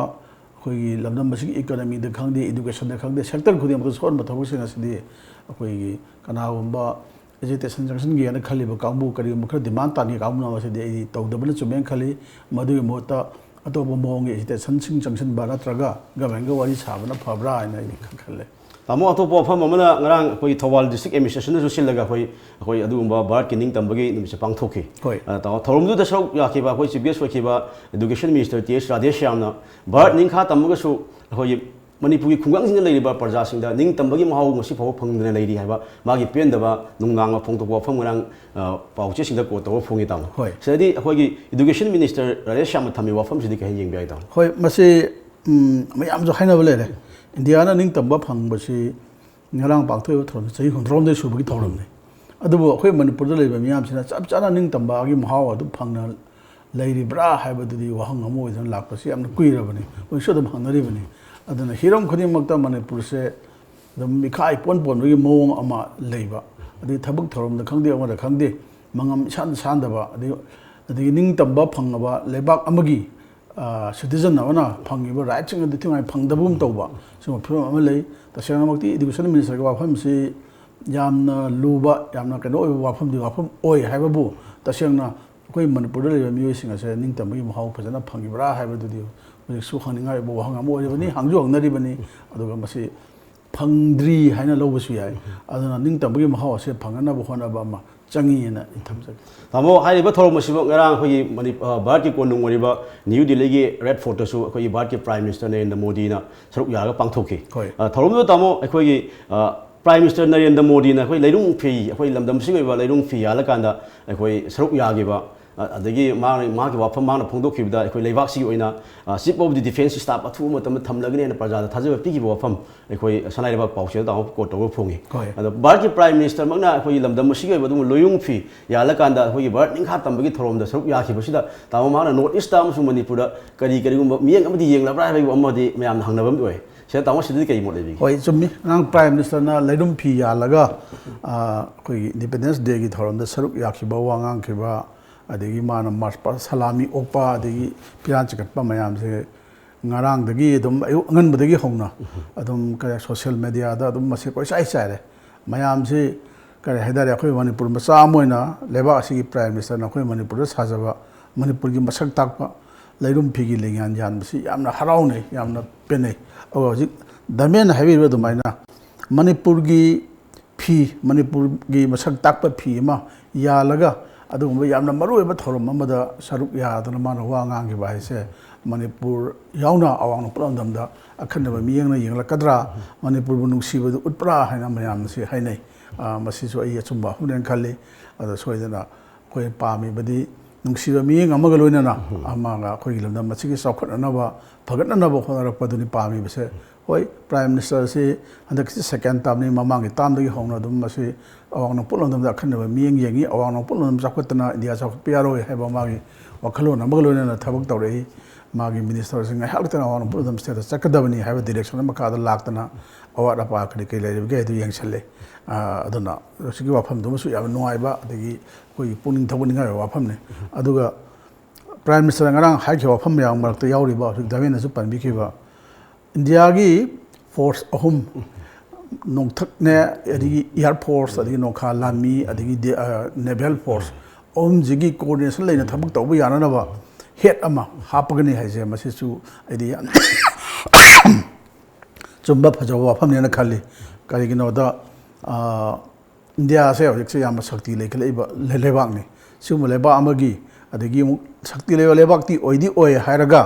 ꯑꯩꯈꯣꯏꯒꯤ ꯂꯝꯗꯝ ꯑꯁꯤꯒꯤ economyꯗ ꯈꯪꯗꯦ, educationꯗ ꯈꯪꯗꯦ, sector ꯈꯨꯗꯤꯡꯃꯛꯇ ꯁꯣꯛꯍꯟꯕ ꯊꯕꯛꯁꯤꯡ ꯑꯁꯤꯗꯤ ꯑꯩꯈꯣꯏꯒꯤ ꯀꯅꯥꯒꯨꯝꯕ agitation ꯆꯪꯁꯤꯟꯒꯦꯅ ꯈꯜꯂꯤꯕ ꯀꯥꯡꯕꯨ, ꯀꯔꯤꯒꯨꯝꯕ ꯈꯔ demand ꯇꯥꯟꯒꯦ ꯀꯥꯡꯕꯨꯅ ꯃꯁꯤꯗꯤ ꯑꯩꯗꯤ ꯇꯧꯗꯕꯅ ꯆꯨꯝꯃꯦꯅ ꯈꯜꯂꯤ꯫ ꯃꯗꯨꯒꯤ ꯃꯍꯨꯠꯇ ꯑꯇꯣꯞꯄ ꯃꯑꯣꯡꯒꯤ agitationꯁꯤꯡ ꯆꯪꯁꯤꯟꯕ ꯅꯠꯇ꯭ꯔꯒ governmentꯀ ꯋꯥꯔꯤ ꯁꯥꯕꯅ ꯐꯕ꯭ꯔꯥ ꯍꯥꯏꯅ ꯑꯩꯗꯤ ꯈ-, ꯈꯜꯂꯦ꯫ ꯇꯥꯃꯣ, ꯑꯇꯣꯞꯄ ꯋꯥꯐꯝ ꯑꯃꯅ, ꯉꯔꯥꯡ ꯑꯩꯈꯣꯏ ꯊꯧꯕꯥꯜ district administrationꯅꯁꯨ ꯁꯤꯜꯂꯒ ꯑꯩꯈꯣꯏ, ꯑꯩꯈꯣꯏ ꯑꯗꯨꯒꯨꯝꯕ ꯚꯥꯔꯠꯀꯤ ꯅꯤꯡꯇꯝꯕꯒꯤ ꯅꯨꯃꯤꯠꯁꯦ ꯄꯥꯡꯊꯣꯛꯈꯤ꯫ ꯍꯣꯏ꯫ ꯑ, ꯇꯥꯃꯣ, ꯊꯧꯔꯝꯗꯨꯗ ꯁꯔꯨꯛ ꯌꯥꯈꯤꯕ ꯑꯩꯈꯣꯏ chief guest ꯑꯣꯏꯈꯤꯕ education minister ꯇꯤ ꯑꯦꯁ ꯔꯥꯙꯦꯁ꯭ꯌꯥꯝꯅ ꯚꯥꯔꯠ ꯅꯤꯡꯈꯥ ꯇꯝꯃꯒꯁꯨ ꯑꯩꯈꯣꯏꯒꯤ ꯃꯅꯤꯄꯨꯔꯒꯤ ꯈꯨꯡꯒꯪꯁꯤꯡꯗ ꯂꯩꯔꯤꯕ ꯄ꯭ꯔꯖꯥꯁꯤꯡꯗ ꯅꯤꯡꯇꯝꯕꯒꯤ ꯃꯍꯥꯎ ꯉꯁꯤ ꯐꯥꯎꯕ ꯐꯪꯗꯅ ꯂꯩꯔꯤ ꯍꯥꯏꯕ ꯃꯥꯒꯤ ꯄꯦꯟꯗꯕ ꯅꯨꯡꯅꯥꯡꯕ ꯐꯣꯡꯗꯣꯛꯄ ꯋꯥꯐꯝ ꯉꯔꯥꯡ, ꯑ, ꯄꯥꯎꯆꯦꯁꯤꯡꯗ quote ꯇꯧꯕ ꯐꯣꯡꯉꯤ, ꯇꯥꯃꯣ꯫ ꯍꯣꯏ꯫ ꯁꯤꯗꯗꯤ ꯑꯩꯈꯣꯏꯒꯤ education minister ꯔꯥꯙꯦꯁ꯭ꯌꯥꯝꯅ ꯊꯝꯃꯤꯕ ꯋꯥꯐꯝꯁꯤꯗꯤ ꯀꯩ ꯍꯥꯏꯅ ꯌꯦꯡꯕ ꯌꯥꯏ, ꯇꯥꯃꯣ? ꯍꯣꯏ, ꯃꯁꯤ, ꯎꯝ, ꯃꯌꯥꯝꯁꯨ ꯍꯥꯏꯅꯕ ꯂꯩꯔꯦ꯫ ꯏꯟꯗꯤꯌꯥꯅ ꯅꯤꯡꯇꯝꯕ ꯐꯪꯕꯁꯤ ꯉꯔꯥꯡ ꯄꯥꯡꯊꯣꯛꯏꯕ ꯊꯧꯔꯝꯁꯤ ꯆꯍꯤ ꯍꯨꯝꯐꯨꯇꯔꯨꯛ ꯁꯨꯕꯒꯤ ꯊꯧꯔꯝꯅꯤ꯫ ꯑꯗꯨꯕꯨ ꯑꯩꯈꯣꯏ ꯃꯅꯤꯄꯨꯔꯗ ꯂꯩꯕ ꯃꯤꯌꯥꯝꯁꯤꯅ ꯆꯞ ꯆꯥꯅ ꯅꯤꯡꯇꯝꯕꯒꯤ ꯃꯍꯥꯎ ꯑꯗꯨ ꯐꯪꯅ ꯂꯩꯔꯤꯕ꯭ꯔꯥ ꯍꯥꯏꯕꯗꯨꯗꯤ ꯋꯥꯍꯪ ꯑꯃ ꯑꯣꯏꯗꯨꯅ ꯂꯥꯛꯄꯁꯤ ꯌꯥꯝꯅ ꯀꯨꯏꯔꯕꯅꯤ꯫ ꯍꯧꯖꯤꯛꯁꯨ ꯑꯗꯨꯝ ꯍꯪꯅꯔꯤꯕꯅꯤ꯫ ꯑꯗꯨꯅ ꯍꯤꯔꯝ ꯈꯨꯗꯤꯡꯃꯛꯇ ꯃꯅꯤꯄꯨꯔꯁꯦ ꯑꯗꯨꯝ ꯃꯤꯈꯥ ꯏꯄꯣꯟ ꯄꯣꯟꯕꯒꯤ ꯃꯑꯣꯡ ꯑꯃ ꯂꯩꯕ, ꯑꯗꯩ ꯊꯕꯛ ꯊꯧꯔꯝꯗ ꯈꯪꯗꯦ, ꯑꯃꯗ ꯈꯪꯗꯦ, ꯃꯉꯝ ꯏꯁꯥꯟ ꯁꯥꯟꯗꯕ, ꯑꯗꯩ, ꯑꯗꯒꯤ ꯅꯤꯡꯇꯝꯕ ꯐꯪꯉꯕ ꯂꯩꯕꯥꯛ ꯑꯃꯒꯤ ꯑ, citizen ꯑꯃꯅ ꯐꯪꯉꯤꯕ rightꯁꯤꯡ ꯑꯗꯨ ꯊꯤꯉꯥꯏ ꯐꯪꯗꯕꯒꯨꯝ ꯇꯧꯕ, ꯁꯤꯒꯨꯝꯕ ꯐꯤꯕꯝ ꯑꯃ ꯂꯩ꯫ ꯇꯁꯦꯡꯅꯃꯛꯇꯤ education ministerꯒꯤ ꯋꯥꯐꯝꯁꯤ ꯌꯥꯝꯅ ꯂꯨꯕ, ꯌꯥꯝꯅ ꯀꯩꯅꯣ ꯑꯣꯏꯕ ꯋꯥꯐꯝꯗꯤ ꯋꯥꯐꯝ ꯑꯣꯏ ꯍꯥꯏꯕꯕꯨ, ꯇꯁꯦꯡꯅ ꯑꯩꯈꯣꯏ ꯃꯅꯤꯄꯨꯔꯗ ꯂꯩꯔꯤꯕ ꯃꯤꯑꯣꯏꯁꯤꯡ ꯑꯁꯦ ꯅꯤꯡꯇꯝꯕꯒꯤ ꯃꯍꯥꯎ ꯐꯖꯅ ꯐꯪꯉꯤꯕ꯭ꯔꯥ ꯍꯥꯏꯕꯗꯨꯗꯤ ꯍꯧꯖꯤꯛꯁꯨ ꯍꯪꯅꯤꯡꯉꯥꯏ ꯑꯣꯏꯕ ꯋꯥꯍꯪ ꯑꯃ ꯑꯣꯏꯔꯤꯕꯅꯤ, ꯍꯪꯁꯨ ꯍꯪꯅꯔꯤꯕꯅꯤ꯫ ꯑꯗꯨꯒ ꯃꯁꯤ ꯐꯪꯗ꯭ꯔꯤ ꯍꯥꯏꯅ ꯂꯧꯕꯁꯨ ꯌꯥꯏ꯫ ꯑꯗꯨꯅ ꯅꯤꯡꯇꯝꯕꯒꯤ ꯃꯍꯥꯎ ꯑꯁꯦ ꯐꯪꯅꯅꯕ ꯍꯣꯠꯅꯕ ꯑꯃ ꯆꯪꯉꯤꯅ ꯑꯩ ꯊꯝꯖꯒꯦ꯫ ꯇꯥꯃꯣ, ꯍꯥꯏꯔꯤꯕ ꯊꯧꯔꯝ ꯑꯁꯤꯕꯨ ꯉꯔꯥꯡ ꯑꯩꯈꯣꯏꯒꯤ ꯃꯅꯤ-, ꯑ, ꯚꯥꯔꯠꯀꯤ ꯀꯣꯅꯨꯡ ꯑꯣꯏꯔꯤꯕ ꯅ꯭ꯌꯨ ꯗꯤꯜꯂꯤꯒꯤ ꯔꯦꯗ ꯐꯣꯔꯠꯇꯁꯨ ꯑꯩꯈꯣꯏꯒꯤ ꯚꯥꯔꯠꯀꯤ ꯄ꯭ꯔꯥꯏꯝ ꯃꯤꯅꯤꯁꯇꯔ ꯅꯔꯦꯟꯗ꯭ꯔ ꯃꯣꯗꯤꯅ ꯁꯔꯨꯛ ꯌꯥꯔꯒ ꯄꯥꯡꯊꯣꯛꯈꯤ꯫ ꯍꯣꯏ꯫ ꯑ, ꯊꯧꯔꯝꯗꯨꯗ, ꯇꯥꯃꯣ, ꯑꯩꯈꯣꯏꯒꯤ, ꯑ, Prime Minister ꯅꯔꯦꯟꯗ꯭ꯔ ꯃꯣꯗꯤꯅ ꯑꯩꯈꯣꯏ ꯂꯩꯔꯨꯡ ꯐꯤ, ꯑꯩꯈꯣꯏ ꯂꯝꯗꯝꯁꯤꯒꯤ ꯑꯣꯏꯕ ꯂꯩꯔꯨꯡ ꯐꯤ ꯌꯥꯜꯂꯀꯥꯟꯗ ꯑꯩꯈꯣꯏ ꯁꯔꯨꯛ ꯌꯥꯈꯤꯕ, ꯑ-, ꯑꯗꯒꯤ ꯃꯍꯥꯛ-, ꯃꯍꯥꯛꯀꯤ ꯋꯥꯐꯝ, ꯃꯍꯥꯛꯅ ꯐꯣꯡꯗꯣꯛꯈꯤꯕꯗ ꯑꯩꯈꯣꯏ ꯂꯩꯕꯥꯛꯁꯤꯒꯤ ꯑꯣꯏꯅ, ꯑ, Chief of the Defence Staff ꯑꯊꯨꯕ ꯃꯇꯝꯗ ꯊꯝꯂꯒꯅꯤ ꯍꯥꯏꯅ ꯄ꯭ꯔꯖꯥꯗ ꯊꯥꯖꯕ ꯄꯤꯈꯤꯕ ꯋꯥꯐꯝ ꯑꯩꯈꯣꯏ ꯁꯅꯥ ꯂꯩꯕꯥꯛ ꯄꯥꯎꯆꯦꯗ ꯇꯥꯃꯣ quote ꯇꯧꯕ ꯐꯣꯡꯉꯤ꯫ ꯍꯣꯏ꯫ ꯑꯗꯣ ꯚꯥꯔꯠꯀꯤ Prime Minister ꯃꯛꯅ ꯑꯩꯈꯣꯏꯒꯤ ꯂꯝꯗꯝ ꯑꯁꯤꯒꯤ ꯑꯣꯏꯕ ꯑꯗꯨꯒꯨꯝꯕ ꯂꯣꯏꯌꯨꯡ ꯐꯤ ꯌꯥꯜꯂꯀꯥꯟꯗ ꯑꯩꯈꯣꯏꯒꯤ ꯚꯥꯔꯠ ꯅꯤꯡꯈꯥ ꯇꯝꯕꯒꯤ ꯊꯧꯔꯝꯗ ꯁꯔꯨꯛ ꯌꯥꯈꯤꯕꯁꯤꯗ ꯇꯥꯃꯣ ꯃꯍꯥꯛꯅ North East ꯑꯃꯁꯨꯡ ꯃꯅꯤꯄꯨꯔꯗ ꯀꯔꯤ ꯀꯔꯤꯒꯨꯝꯕ ꯃꯤꯠꯌꯦꯡ ꯑꯃꯗꯤ ꯌꯦꯡꯂꯕ꯭ꯔꯥ ꯍꯥꯏꯕꯒꯤ ꯑꯃꯗꯤ ꯃꯌꯥꯝꯅ ꯍꯪꯅꯕ ꯑꯃꯗꯤ ꯑꯣꯏ꯫ ꯁꯤꯗ ꯇꯥꯃꯣ ꯁꯤꯗꯗꯤ ꯀꯔꯤ ꯃꯣꯠ ꯂꯩꯕꯤꯒꯦ? ꯍꯣꯏ, ꯆꯨꯝꯃꯤ꯫ ꯉꯔꯥꯡ Prime Ministerꯅ ꯂꯩꯔꯨꯝ ꯐꯤ ꯌꯥꯜꯂꯒ, ꯑ, ꯑꯩꯈꯣꯏꯒꯤ Independence Dayꯒꯤ ꯊꯧꯔꯝꯗ ꯁꯔꯨꯛ ꯌꯥꯈꯤꯕ, ꯋꯥ ꯉꯥꯡꯈꯤꯕ, ꯑꯗꯒꯤ ꯃꯥꯅ march past ꯁꯂꯥꯃꯤ ꯑꯣꯛꯄ, ꯑꯗꯒꯤ ꯐꯤꯔꯥꯟ ꯆꯤꯡꯈꯠꯄ ꯃꯌꯥꯝꯁꯦ ꯉꯔꯥꯡꯗꯒꯤ ꯑꯗꯨꯝ ꯑꯌꯨꯛ ꯑꯉꯟꯕꯗꯒꯤ ꯍꯧꯅ ꯑꯗꯨꯝ ꯀꯔꯤ social mediaꯗ ꯑꯗꯨꯝ ꯃꯁꯤ ꯀꯣꯏꯆꯥꯏ ꯆꯥꯏꯔꯦ꯫ ꯃꯌꯥꯝꯁꯤ ꯀꯔꯤ ꯍꯥꯏꯇꯥꯔꯦ, ꯑꯩꯈꯣꯏ ꯃꯅꯤꯄꯨꯔ ꯃꯆꯥ ꯑꯃ ꯑꯣꯏꯅ ꯂꯩꯕꯥꯛ ꯑꯁꯤꯒꯤ Prime Ministerꯅ ꯑꯩꯈꯣꯏ ꯃꯅꯤꯄꯨꯔꯗ ꯁꯥꯖꯕ ꯃꯅꯤꯄꯨꯔꯒꯤ ꯃꯁꯛ ꯇꯥꯛꯄ ꯂꯩꯔꯨꯝ ꯐꯤꯒꯤ ꯂꯦꯡꯌꯥꯟ ꯌꯥꯟꯕꯁꯤ ꯌꯥꯝꯅ ꯍꯔꯥꯎꯅꯩ, ꯌꯥꯝꯅ ꯄꯦꯟꯅꯩ꯫ ꯑꯗꯨꯒ ꯍꯧꯖꯤꯛ ꯙꯔꯃꯦꯟꯅ ꯍꯥꯏꯕꯤꯔꯤꯕ ꯑꯗꯨꯃꯥꯏꯅ ꯃꯅꯤꯄꯨꯔꯒꯤ ꯐꯤ, ꯃꯅꯤꯄꯨꯔꯒꯤ ꯃꯁꯛ ꯇꯥꯛꯄ ꯐꯤ ꯑꯃ ꯌꯥꯜꯂꯒ ꯑꯗꯨꯒꯨꯝꯕ ꯌꯥꯝꯅ ꯃꯔꯨꯑꯣꯏꯕ ꯊꯧꯔꯝ ꯑꯃꯗ ꯁꯔꯨꯛ ꯌꯥꯗꯅ ꯃꯥꯅ ꯋꯥ ꯉꯥꯡꯈꯤꯕ ꯍꯥꯏꯁꯦ ꯃꯅꯤꯄꯨꯔ ꯌꯥꯎꯅ ꯑꯋꯥꯡ ꯅꯣꯡꯄꯣꯛ ꯂꯝꯗꯝꯗ ꯑꯈꯟꯅꯕ ꯃꯤꯠꯌꯦꯡꯅ ꯌꯦꯡꯂꯛꯀꯗ꯭ꯔꯥ, ꯃꯅꯤꯄꯨꯔꯕꯨ ꯅꯨꯡꯁꯤꯕꯗꯨ ꯎꯠꯄ꯭ꯔꯥ ꯍꯥꯏꯅ ꯃꯌꯥꯝꯅꯁꯨ ꯍꯥꯏꯅꯩ꯫ ꯑ, ꯃꯁꯤꯁꯨ ꯑꯩ ꯑꯆꯨꯝꯕ ꯋꯥꯐꯝꯅꯦꯅ ꯈꯜꯂꯤ꯫ ꯑꯗꯣ ꯁꯣꯏꯗꯅ ꯑꯩꯈꯣꯏ ꯄꯥꯝꯃꯤꯕꯗꯤ ꯅꯨꯡꯁꯤꯕ ꯃꯤꯠꯌꯦꯡ ꯑꯃꯒ ꯂꯣꯏꯅꯅ ꯑꯃꯒ ꯑꯩꯈꯣꯏꯒꯤ ꯂꯝꯗꯝ ꯑꯁꯤꯒꯤ ꯆꯥꯎꯈꯠꯅꯅꯕ, ꯐꯒꯠꯅꯅꯕ ꯍꯣꯠꯅꯔꯛꯄꯗꯨꯅꯤ ꯄꯥꯝꯃꯤꯕꯁꯦ꯫ ꯍꯣꯏ, Prime Ministerꯁꯤ ꯍꯟꯗꯛꯀꯤꯁꯤ second termꯅꯤ, ꯃꯃꯥꯡꯒꯤ termꯗꯒꯤ ꯍꯧꯅ ꯑꯗꯨꯝ ꯃꯁꯤ ꯑꯋꯥꯡ ꯅꯣꯡꯄꯣꯛ ꯂꯝꯗꯝꯗ ꯑꯈꯟꯅꯕ ꯃꯤꯠꯌꯦꯡ ꯌꯦꯡꯉꯤ, ꯑꯋꯥꯡ ꯅꯣꯡꯄꯣꯛ ꯂꯝꯗꯝ ꯆꯥꯎꯈꯠꯇꯅ ꯏꯟꯗꯤꯌꯥ ꯆꯥꯎꯈꯠꯄ ꯌꯥꯔꯣꯏ ꯍꯥꯏꯕ ꯃꯥꯒꯤ ꯋꯥꯈꯜꯂꯣꯟ ꯑꯃꯒ ꯂꯣꯏꯅꯅ ꯊꯕꯛ ꯇꯧꯔꯛꯏ꯫ ꯃꯥꯒꯤ Ministerꯁꯤꯡ ꯉꯥꯏꯍꯥꯛ ꯂꯩꯇꯅ ꯑꯋꯥꯡ ꯅꯣꯡꯄꯣꯛ ꯂꯝꯗꯝ stateꯇ ꯆꯠꯀꯗꯕꯅꯤ ꯍꯥꯏꯕ direction ꯃꯈꯥꯗ ꯂꯥꯛꯇꯅ ꯑꯋꯥꯠ ꯑꯄꯥ ꯀꯔꯤ ꯀꯔꯤ ꯂꯩꯔꯤꯕꯒꯦ ꯍꯥꯏꯗꯨ ꯌꯦꯡꯁꯤꯜꯂꯤ꯫ ꯑ, ꯑꯗꯨꯅ ꯍꯧꯖꯤꯛꯀꯤ ꯋꯥꯐꯝꯗꯨꯃꯁꯨ ꯌꯥꯝꯅ ꯅꯨꯡꯉꯥꯏꯕ, ꯑꯗꯒꯤ ꯑꯩꯈꯣꯏꯒꯤ ꯄꯨꯛꯅꯤꯡ ꯊꯧꯒꯠꯅꯤꯡꯉꯥꯏ ꯑꯣꯏꯕ ꯋꯥꯐꯝꯅꯤ꯫ ꯑꯗꯨꯒ Prime Minister ꯉꯔꯥꯡ ꯍꯥꯏꯈꯤꯕ ꯋꯥꯐꯝ ꯃꯌꯥꯝ ꯃꯔꯛꯇ ꯌꯥꯎꯔꯤꯕ ꯍꯧꯖꯤꯛ ꯙꯔꯃꯦꯟꯅꯁꯨ ꯄꯟꯕꯤꯈꯤꯕ ꯏꯟꯗꯤꯌꯥꯒꯤ force ꯑꯍꯨꯝ, ꯅꯣꯡꯊꯛꯅꯦ, ꯑꯗꯒꯤ air force, ꯑꯗꯒꯤ ꯅꯣꯡꯈꯥ ꯂꯥꯟꯃꯤ, ꯑꯗꯒꯤ ꯗꯦ-, ꯑ, naval force ꯑꯍꯨꯝꯁꯤꯒꯤ coordination ꯂꯩꯅ ꯊꯕꯛ ꯇꯧꯕ ꯌꯥꯅꯅꯕ head ꯑꯃ ꯍꯥꯞꯄꯒꯅꯤ ꯍꯥꯏꯁꯦ ꯃꯁꯤꯁꯨ ꯑꯩꯗꯤ ꯌꯥꯝ ꯆꯨꯝꯕ ꯐꯖꯕ ꯋꯥꯐꯝꯅꯦꯅ ꯈꯜꯂꯤ꯫ ꯀꯔꯤꯒꯤꯅꯣꯗ, ꯑ, ꯏꯟꯗꯤꯌꯥꯁꯦ ꯍꯧꯖꯤꯛꯁꯦ ꯌꯥꯝꯅ ꯁꯛꯇꯤ ꯂꯩꯈꯠꯂꯛꯏꯕ ꯂꯩ-, ꯂꯩꯕꯥꯛꯅꯤ꯫ ꯁꯤꯒꯨꯝꯕ ꯂꯩꯕꯥꯛ ꯑꯃꯒꯤ, ꯑꯗꯒꯤ ꯑꯃꯨꯛ ꯁꯛꯇꯤ ꯂꯩꯕ ꯂꯩꯕꯥꯛꯇꯤ ꯑꯣꯏꯗꯤ ꯑꯣꯏ ꯍꯥꯏꯔꯒ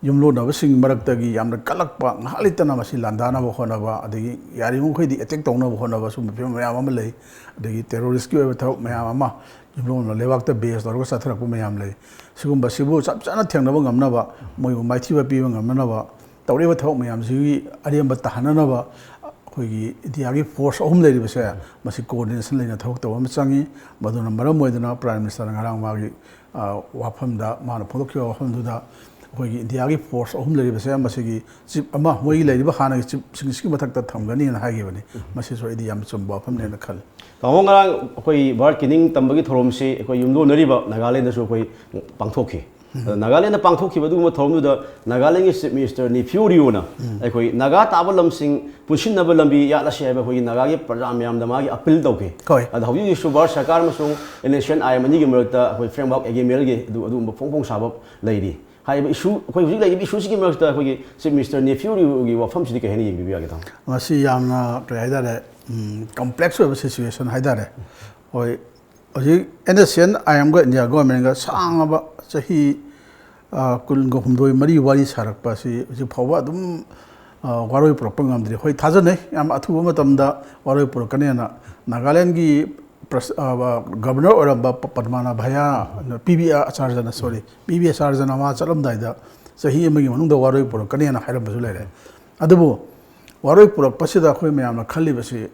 ꯌꯨꯝꯂꯣꯟꯅꯕꯁꯤꯡ ꯃꯔꯛꯇꯒꯤ ꯌꯥꯝꯅ ꯀꯜꯂꯛꯄ, ꯉꯥꯏꯍꯥꯛ ꯂꯩꯇꯅ ꯃꯁꯤ ꯂꯥꯟꯗꯥꯅꯕ ꯍꯣꯠꯅꯕ, ꯑꯗꯒꯤ ꯌꯥꯔꯤꯕꯃꯈꯩꯗꯤ ꯑꯦꯇꯦꯛ ꯇꯧꯅꯕ ꯍꯣꯠꯅꯕ, ꯁꯨꯝꯕ ꯐꯤꯕꯝ ꯃꯌꯥꯝ ꯑꯃ ꯂꯩ꯫ ꯑꯗꯒꯤ ꯇꯦꯔꯣꯔꯤꯁꯀꯤ ꯑꯣꯏꯕ ꯊꯕꯛ ꯃꯌꯥꯝ ꯑꯃ ꯌꯨꯝꯂꯣꯟꯅ ꯂꯩꯕꯥꯛꯇ ꯕꯦꯁ ꯇꯧꯔꯒ ꯆꯠꯊꯔꯛꯄ ꯃꯌꯥꯝ ꯂꯩ꯫ ꯁꯤꯒꯨꯝꯕꯁꯤꯕꯨ ꯆꯞ ꯆꯥꯅ ꯊꯦꯡꯅꯕ ꯉꯝꯅꯕ, ꯃꯣꯏꯕꯨ ꯃꯥꯏꯊꯤꯕ ꯄꯤꯕ ꯉꯝꯅꯅꯕ, ꯇꯧꯔꯤꯕ ꯊꯕꯛ ꯃꯌꯥꯝꯁꯤꯒꯤ ꯑꯔꯦꯝꯕ ꯇꯥꯍꯟꯅꯅꯕ ꯑꯩꯈꯣꯏꯒꯤ ꯏꯟꯗꯤꯌꯥꯒꯤ ꯐꯣꯔꯁ ꯑꯍꯨꯝ ꯂꯩꯔꯤꯕꯁꯦ, ꯃꯁꯤ ꯀꯣꯑꯣꯔꯗꯤꯅꯦꯁꯟ ꯂꯩꯅ ꯊꯕꯛ ꯇꯧꯕ ꯑꯃ ꯆꯪꯉꯤ꯫ ꯃꯗꯨꯅ ꯃꯔꯝ ꯑꯣꯏꯗꯅ ꯄ꯭ꯔꯥꯏꯝ ꯃꯤꯅꯤꯁꯇꯔꯅ ꯉꯔꯥꯡ ꯃꯥꯒꯤ, ꯑ, ꯋꯥꯐꯝꯗ, ꯃꯥꯅ ꯐꯣꯡꯗꯣꯛꯈꯤꯕ ꯋꯥꯐꯝꯗꯨꯗ, ꯑꯩꯈꯣꯏꯒꯤ ꯏꯟꯗꯤꯌꯥꯒꯤ ꯐꯣꯔꯁ ꯑꯍꯨꯝ ꯂꯩꯔꯤꯕꯁꯦ, ꯃꯁꯤꯒꯤ ꯆꯤꯞ ꯑꯃ, ꯃꯣꯏꯒꯤ ꯂꯩꯔꯤꯕ ꯍꯥꯟꯅꯒꯤ ꯆꯤꯞꯁꯤꯡꯁꯤꯒꯤ ꯃꯊꯛꯇ ꯊꯝꯒꯅꯤꯅ ꯍꯥꯏꯈꯤꯕꯅꯤ꯫ ꯃꯁꯤꯁꯨ ꯑꯩꯗꯤ ꯌꯥꯝ ꯆꯨꯝꯕ ꯋꯥꯐꯝꯅꯦꯅ ꯈꯜꯂꯤ꯫ ꯇꯥꯃꯣ, ꯉꯔꯥꯡ ꯑꯩꯈꯣꯏ ꯚꯥꯔꯠꯀꯤ ꯅꯤꯡꯇꯝꯕꯒꯤ ꯊꯧꯔꯝꯁꯤ ꯑꯩꯈꯣꯏ ꯌꯨꯝꯂꯣꯟꯅꯔꯤꯕ ꯅꯥꯒꯥꯂꯦꯟꯗꯁꯨ ꯑꯩꯈꯣꯏ ꯄꯥꯡꯊꯣꯛꯈꯤ꯫ ꯑꯗꯣ ꯅꯥꯒꯥꯂꯦꯟꯗ ꯄꯥꯡꯊꯣꯛꯈꯤꯕ ꯑꯗꯨꯒꯨꯝꯕ ꯊꯧꯔꯝꯗꯨꯗ ꯅꯥꯒꯥꯂꯦꯟꯒꯤ ꯆꯤꯞ ꯃꯤꯅꯤꯁꯇꯔ ꯅꯤꯐꯤꯌꯨ ꯔꯤꯑꯣꯅ ꯑꯩꯈꯣꯏ ꯅꯥꯒꯥ ꯇꯥꯕ ꯂꯝꯁꯤꯡ ꯄꯨꯟꯁꯤꯟꯅꯕ ꯂꯝꯕꯤ ꯌꯥꯠꯂꯁꯤ ꯍꯥꯏꯕ ꯑꯩꯈꯣꯏꯒꯤ ꯅꯥꯒꯥꯒꯤ ꯄ꯭ꯔꯖꯥ ꯃꯌꯥꯝꯗ ꯃꯥꯒꯤ ꯑꯄꯤꯜ ꯇꯧꯈꯤ꯫ ꯍꯣꯏ꯫ ꯑꯗꯣ ꯍꯧꯖꯤꯛ ꯍꯧꯖꯤꯛꯁꯨ ꯚꯥꯔꯠ ꯁꯔꯀꯥꯔ ꯑꯃꯁꯨꯡ ꯏꯟ ꯑꯦꯁꯤꯌꯟ ꯑꯥꯏ ꯑꯦꯝ ꯑꯅꯤꯒꯤ ꯃꯔꯛꯇ ꯑꯩꯈꯣꯏ ꯐ꯭ꯔꯦꯝꯋꯥꯔꯛ ꯑꯦꯒ꯭ꯔꯤꯃꯦꯟꯒꯤ ꯑꯗꯨ, ꯑꯗꯨꯒꯨꯝꯕ ꯐꯣꯡ ꯐꯣꯡ ꯁꯥꯕ ꯂꯩꯔꯤ꯫ ꯍꯥꯏꯔꯤꯕ ꯏꯁꯨ, ꯑꯩꯈꯣꯏ ꯍꯧꯖꯤꯛ ꯂꯩꯔꯤꯕ ꯏꯁꯨꯁꯤꯒꯤ ꯃꯔꯛꯇ ꯑꯩꯈꯣꯏꯒꯤ ꯆꯤꯞ ꯃꯤꯅꯤꯁꯇꯔ ꯅꯤꯐꯤꯌꯨ ꯔꯤꯑꯣꯒꯤ ꯋꯥꯐꯝꯁꯤꯗꯤ ꯀꯩ ꯍꯥꯏꯅ ꯌꯦꯡꯕꯤꯕ ꯌꯥꯒꯦ, ꯇꯥꯃꯣ? ꯃꯁꯤ ꯌꯥꯝꯅ, ꯀꯔꯤ ꯍꯥꯏꯇꯥꯔꯦ, ꯎꯝ, ꯀꯝꯄ꯭ꯂꯦꯛꯁ ꯑꯣꯏꯕ ꯁꯤꯆꯨꯋꯦꯁꯟ ꯍꯥꯏꯇꯥꯔꯦ꯫ ꯍꯣꯏ, ꯍꯧꯖꯤꯛ and S C and I ꯑꯦꯝꯒ India ꯒꯣꯔꯃꯦꯟꯒ ꯁꯥꯡꯉꯕ ꯆꯍꯤ, ꯑ, ꯀꯨꯟꯒ ꯍꯨꯝꯗꯣꯏ ꯃꯔꯤ ꯋꯥꯔꯤ ꯁꯥꯔꯛꯄ ꯑꯁꯤ ꯍꯧꯖꯤꯛ ꯐꯥꯎꯕ ꯑꯗꯨꯝ, ꯑ, ꯋꯥꯔꯣꯏ ꯄꯨꯔꯛꯄ ꯉꯝꯗ꯭ꯔꯤ꯫ ꯍꯣꯏ, ꯊꯥꯖꯅꯩ, ꯌꯥꯝ ꯑꯊꯨꯕ ꯃꯇꯝꯗ ꯋꯥꯔꯣꯏ ꯄꯨꯔꯛꯀꯅꯦꯅ꯫ ꯅꯥꯒꯥꯂꯦꯟꯒꯤ ꯄ꯭ꯔꯁ-, ꯑ, ꯒꯕꯔꯅꯔ ꯑꯣꯏꯔꯝꯕ ꯄ-, ꯄꯗꯃꯥꯅꯥ ꯚꯌꯥ, ꯄꯤ ꯕꯤ ꯑꯆꯥꯔꯖꯅ, ꯁꯣꯔꯤ, ꯄꯤ ꯕꯤ ꯑꯆꯥꯔꯖꯅ ꯃꯥ ꯆꯠꯂꯝꯗꯥꯏꯗ ꯆꯍꯤ ꯑꯃꯒꯤ ꯃꯅꯨꯡꯗ ꯋꯥꯔꯣꯏ ꯄꯨꯔꯛꯀꯅꯦꯅ ꯍꯥꯏꯔꯝꯕꯁꯨ ꯂꯩꯔꯦ꯫ ꯑꯗꯨꯕꯨ ꯋꯥꯔꯣꯏ ꯄꯨꯔꯛꯄꯁꯤꯗ ꯑꯩꯈꯣꯏ ꯃꯌꯥꯝꯅ ꯈꯜꯂꯤꯕꯁꯤ,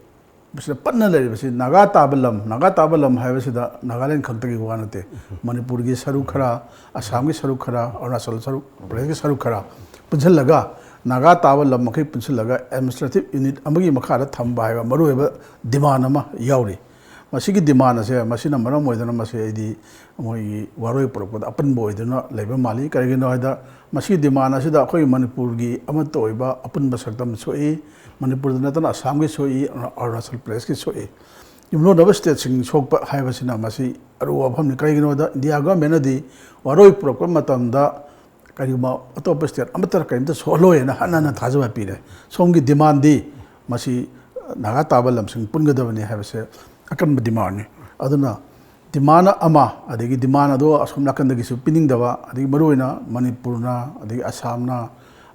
ꯃꯁꯤꯗ ꯄꯟꯅ ꯂꯩꯔꯤꯕꯁꯤ ꯅꯥꯒꯥ ꯇꯥꯕ ꯂꯝ, ꯅꯥꯒꯥ ꯇꯥꯕ ꯂꯝ ꯍꯥꯏꯕꯁꯤꯗ ꯅꯥꯒꯥꯂꯦꯟ ꯈꯛꯇꯒꯤ ꯋꯥ ꯅꯠꯇꯦ꯫ ꯃꯅꯤꯄꯨꯔꯒꯤ ꯁꯔꯨꯛ ꯈꯔ, ꯑꯁꯥꯝꯒꯤ ꯁꯔꯨꯛ ꯈꯔ, ꯑꯔꯨꯅꯥꯆꯜ ꯁꯔꯨꯛ, ꯄ꯭ꯔꯗꯦꯁꯀꯤ ꯁꯔꯨꯛ ꯈꯔ ꯄꯨꯟꯁꯤꯜꯂꯒ, ꯅꯥꯒꯥ ꯇꯥꯕ ꯂꯝ ꯃꯈꯩ ꯄꯨꯟꯁꯤꯜꯂꯒ ꯑꯦꯗꯃꯤꯅꯤꯁꯇ꯭ꯔꯦꯇꯤꯚ ꯌꯨꯅꯤꯠ ꯑꯃꯒꯤ ꯃꯈꯥꯗ ꯊꯝꯕ ꯍꯥꯏꯕ ꯃꯔꯨꯑꯣꯏꯕ ꯗꯤꯃꯥꯟ ꯑꯃ ꯌꯥꯎꯔꯤ꯫ ꯃꯁꯤꯒꯤ ꯗꯤꯃꯥꯟ ꯑꯁꯦ, ꯃꯁꯤꯅ ꯃꯔꯝ ꯑꯣꯏꯗꯨꯅ ꯃꯁꯤ ꯑꯩꯗꯤ ꯃꯣꯏꯒꯤ ꯋꯥꯔꯣꯏ ꯄꯨꯔꯛꯄꯗ ꯑꯄꯟꯕ ꯑꯣꯏꯗꯨꯅ ꯂꯩꯕ ꯃꯥꯜꯂꯤ꯫ ꯀꯔꯤꯒꯤꯅꯣ ꯍꯥꯏꯗ, ꯃꯁꯤꯒꯤ ꯗꯤꯃꯥꯟ ꯑꯁꯤꯗ ꯑꯩꯈꯣꯏ ꯃꯅꯤꯄꯨꯔꯒꯤ ꯑꯃꯠꯇ ꯑꯣꯏꯕ ꯑꯄꯨꯟꯕ ꯁꯛꯇꯝ ꯁꯣꯛꯏ꯫ ꯃꯅꯤꯄꯨꯔꯗ ꯅꯠꯇꯅ ꯑꯁꯥꯝꯒꯤ ꯁꯣꯛꯏ, ꯑꯔꯨꯅꯥꯆꯜ ꯄ꯭ꯔꯗꯦꯁꯀꯤ ꯁꯣꯛꯏ꯫ ꯌꯨꯝꯂꯣꯟꯅꯕ ꯁ꯭ꯇꯦꯠꯁꯤꯡ ꯁꯣꯛꯄ ꯍꯥꯏꯕꯁꯤꯅ ꯃꯁꯤ ꯑꯔꯨꯕ ꯋꯥꯐꯝꯅꯤ꯫ ꯀꯔꯤꯒꯤꯅꯣꯗ, ꯏꯟꯗꯤꯌꯥ ꯒꯚꯔꯟꯃꯦꯟꯅꯗꯤ ꯋꯥꯔꯣꯏ ꯄꯨꯔꯛꯄ ꯃꯇꯝꯗ ꯀꯔꯤꯒꯨꯝꯕ ꯑꯇꯣꯞꯄ ꯁ꯭ꯇꯦꯠ ꯑꯃꯠꯇ ꯀꯔꯤꯝꯇ ꯁꯣꯛꯍꯜꯂꯣꯏ ꯍꯥꯏꯅ ꯍꯟꯅ ꯍꯟꯅ ꯊꯥꯖꯕ ꯄꯤꯔꯦ꯫ ꯁꯣꯝꯒꯤ ꯗꯤꯃꯥꯟꯗꯤ ꯃꯁꯤ ꯅꯥꯒꯥ ꯇꯥꯕ ꯂꯝꯁꯤꯡ ꯄꯨꯟꯒꯗꯕꯅꯤ ꯍꯥꯏꯕꯁꯦ ꯑꯀꯟꯕ ꯗꯤꯃꯥꯟꯅꯤ꯫ ꯑꯗꯨꯅ ꯗꯤꯃꯥꯟ ꯑꯃ, ꯑꯗꯒꯤ ꯗꯤꯃꯥꯟ ꯑꯗꯣ ꯑꯁꯣꯝ ꯅꯥꯀꯟꯗꯒꯤꯁꯨ ꯄꯤꯅꯤꯡꯗꯕ, ꯑꯗꯒꯤ ꯃꯔꯨꯑꯣꯏꯅ ꯃꯅꯤꯄꯨꯔꯅ, ꯑꯗꯒꯤ ꯑꯁꯥꯝꯅ,